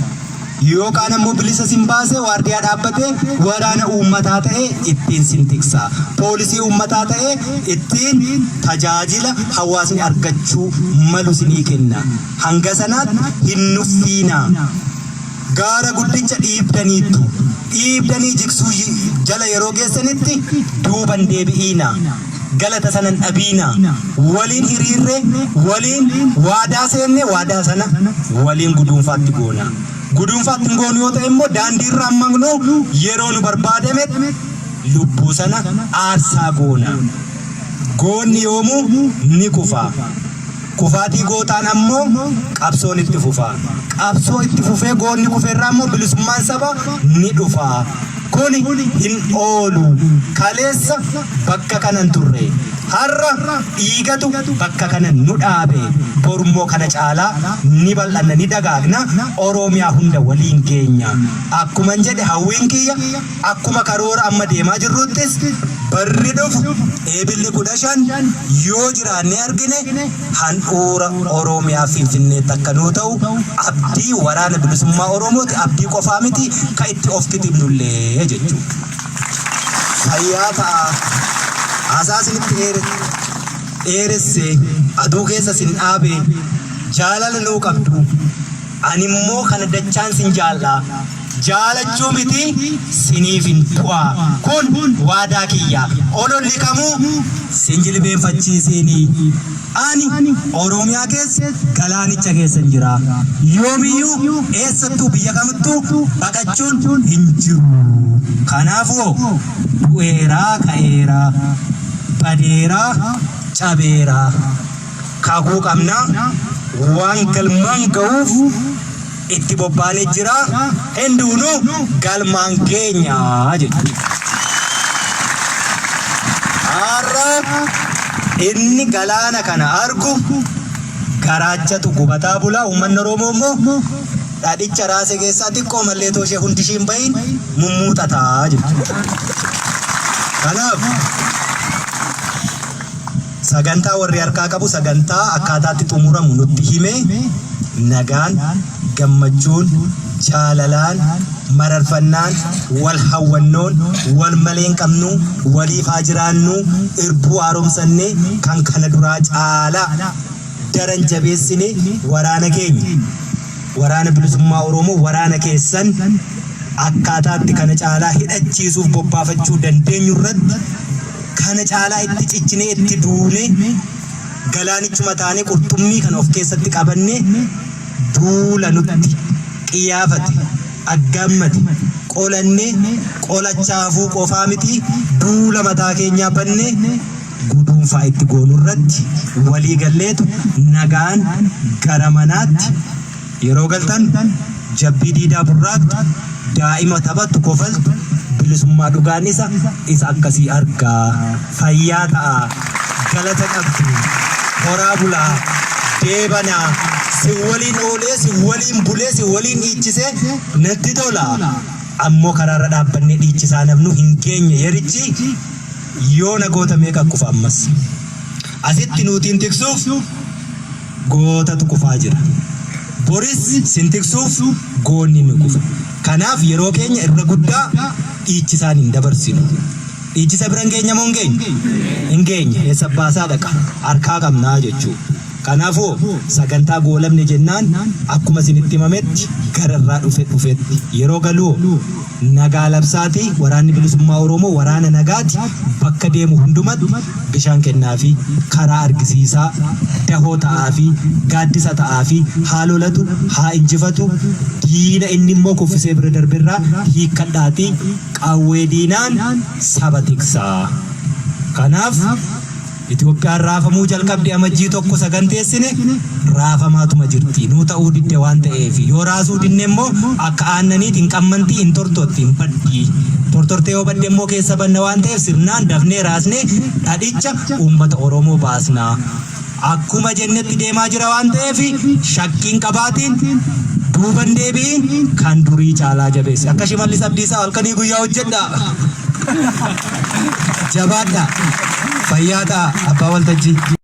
Speaker 1: Yookaan ammoo bilisa sin baasee waardiyaa dhaabbatee waraana uummataa ta'ee ittiin sin tiksa. Poolisii uummataa ta'ee ittiin tajaajila hawaasni argachuu malu sinii kenna. Hanga sanaatti hin nuffiinaa. Gaara guddicha dhiibdaniittu. Dhiibdanii jigsuu jala yeroo geessanitti duuban deebi'iinaa. Galata sana hin dhabiinaa. Waliin hiriirree, waliin waadaa seenne, waadaa sana waliin guduunfaatti goona. Guduunfaatti hin goonu yoo ta'e immoo daandii irraa hin maqnu, yeroo nu barbaadametti lubbuu sana aarsaa goona. Goonni yoomuu ni kufa. Kufaatii gootaan ammoo qabsoon itti fufa. Qabsoo itti fufee goonni kufe irraa immoo bilisummaan sabaa ni dhufa. Kuni hin oolu. Kaleessa bakka kana hin turre. Har'a dhiigatu bakka kana nu dhaabe. Boru immoo kana caalaa ni bal'anna, ni dagaagna, Oromiyaa hunda waliin geenya. Akkuman jedhe hawwiin kiyya akkuma karoora amma deemaa jirruttis barri dhufu Eebilli 15 yoo jiraannee argine handhuura Oromiyaa Finfinneetti akka nuu ta'u abdii Waraana Bilisummaa Oromooti, abdii qofaa miti ka itti of kitimnullee jechuudha. Fayyaa ta'aa. Haasaa isinitti dheeresse, aduu keessa isin dhaabe, jaalala nuu qabdu. Ani immoo kana dachaan sin jaal'aa. Jaalachuu miti siniifin du'a. Kun waadaa kiyya. Ololli kamuu sin jilbeenfachiisiini. Ani Oromiyaa keessa galaanicha keessan jira. Yoomiyyuu eessattuu biyya kamittuu baqachuun hin jiru. Kanaafuu du'eeraa ka'eera, badeeraa cabeera. Kakuu qabna. Waan galmaan ga'uuf itti bobbaanee jira. Hinduunu galmaan geenya jechuudha. Har'a inni galaana kana argu garaachatu gubataa bula. Uummanni Oromoo immoo dhadhicha raase keessaa xiqqoo mallee too ishee hundi ishee hin bahin mummuuxataa jechuudha. Kanaaf sagantaa warri harkaa qabu sagantaa akkaataatti xumuramu nutti himee nagaan, gammachuun, jaalalaan, mararfannaan, wal hawwannoon, wal malee hin qabnu, waliif haa jiraannu, irbuu haaromsannee kan kana duraa caalaa daran jabeessine waraana keenya, Waraana Bilisummaa Oromoo, waraana keessan akkaataatti kana caalaa hidhachiisuuf bobbaafachuu dandeenyu irratti kana caalaa itti cichinee itti duunee galaanichuma taanee qurxummii kana of keessatti qabannee duula nutti qiyyaafate, aggaammate qolannee qolachaa hafuu qofaa miti duula mataa keenyaa bannee guduunfaa itti goonu irratti walii galleetu nagaan gara manaatti yeroo galtan jabbii diidaa burraaqxu, daa'ima taphattu kofaltu, bilisummaa dhugaan isa isa akkasii argaa. Fayyaa ta'aa. Galata qabdu. Horaa bulaa. Deebanaa. Sin waliin oolee, sin waliin bulee, sin waliin dhiichisee natti tola. Ammoo karaarra dhaabbannee dhiichisaa namnu hin geenye yerichi. Yoona goota meeqa kufa ammas. Asitti nuutiin tiksuuf gootatu kufaa jira. Boris sin tiksuuf goonni ni kufa. Kanaaf yeroo keenya irra guddaa dhiichisaan hin dabarsinu. Dhiichisa bira hin geenya moo hin geenyu? Hin geenya. Eessa baasaa dhaqa? Harkaa qabnaa jechuu. Kanaafuu sagantaa goolabne jennaan akkuma isinitti himametti gara irraa dhufe dhufetti yeroo galuu nagaa labsaatii Waraanni Bilisummaa Oromoo waraana nagaati, bakka deemu hundumatti bishaan kennaafi, karaa argisiisaa, dahoo ta'aafi, gaaddisa ta'aafi, haa lolatu, haa injifatu, diina inni immoo kuffisee bira darberraa hiikkadhaatii qawwee diinaan saba tiksaa. Kanaaf Itoophiyaan raafamuu jalqabde. Amajjii 1 saganteessine raafamaatuma jirti. Nuu ta'uu didde waan ta'eef, yoo raasuu dinne immoo akka aannaniiti hin qammantii, hin tortotti, hin baddi. Tortortee yoo badde immoo keessa banna waan ta'eef sirnaan dafnee raasnee dhadhicha uummata Oromoo baasna. Akkuma jennetti deemaa jira waan ta'eef shakkiin qabaatiin duuban deebi'iin kan durii caalaa jabeessi. Akka Shimallis Abdiisaa halkanii guyyaa hojjedhaa. Jabaadhaa. Fayyaa ta'a, abbaa waltajjii.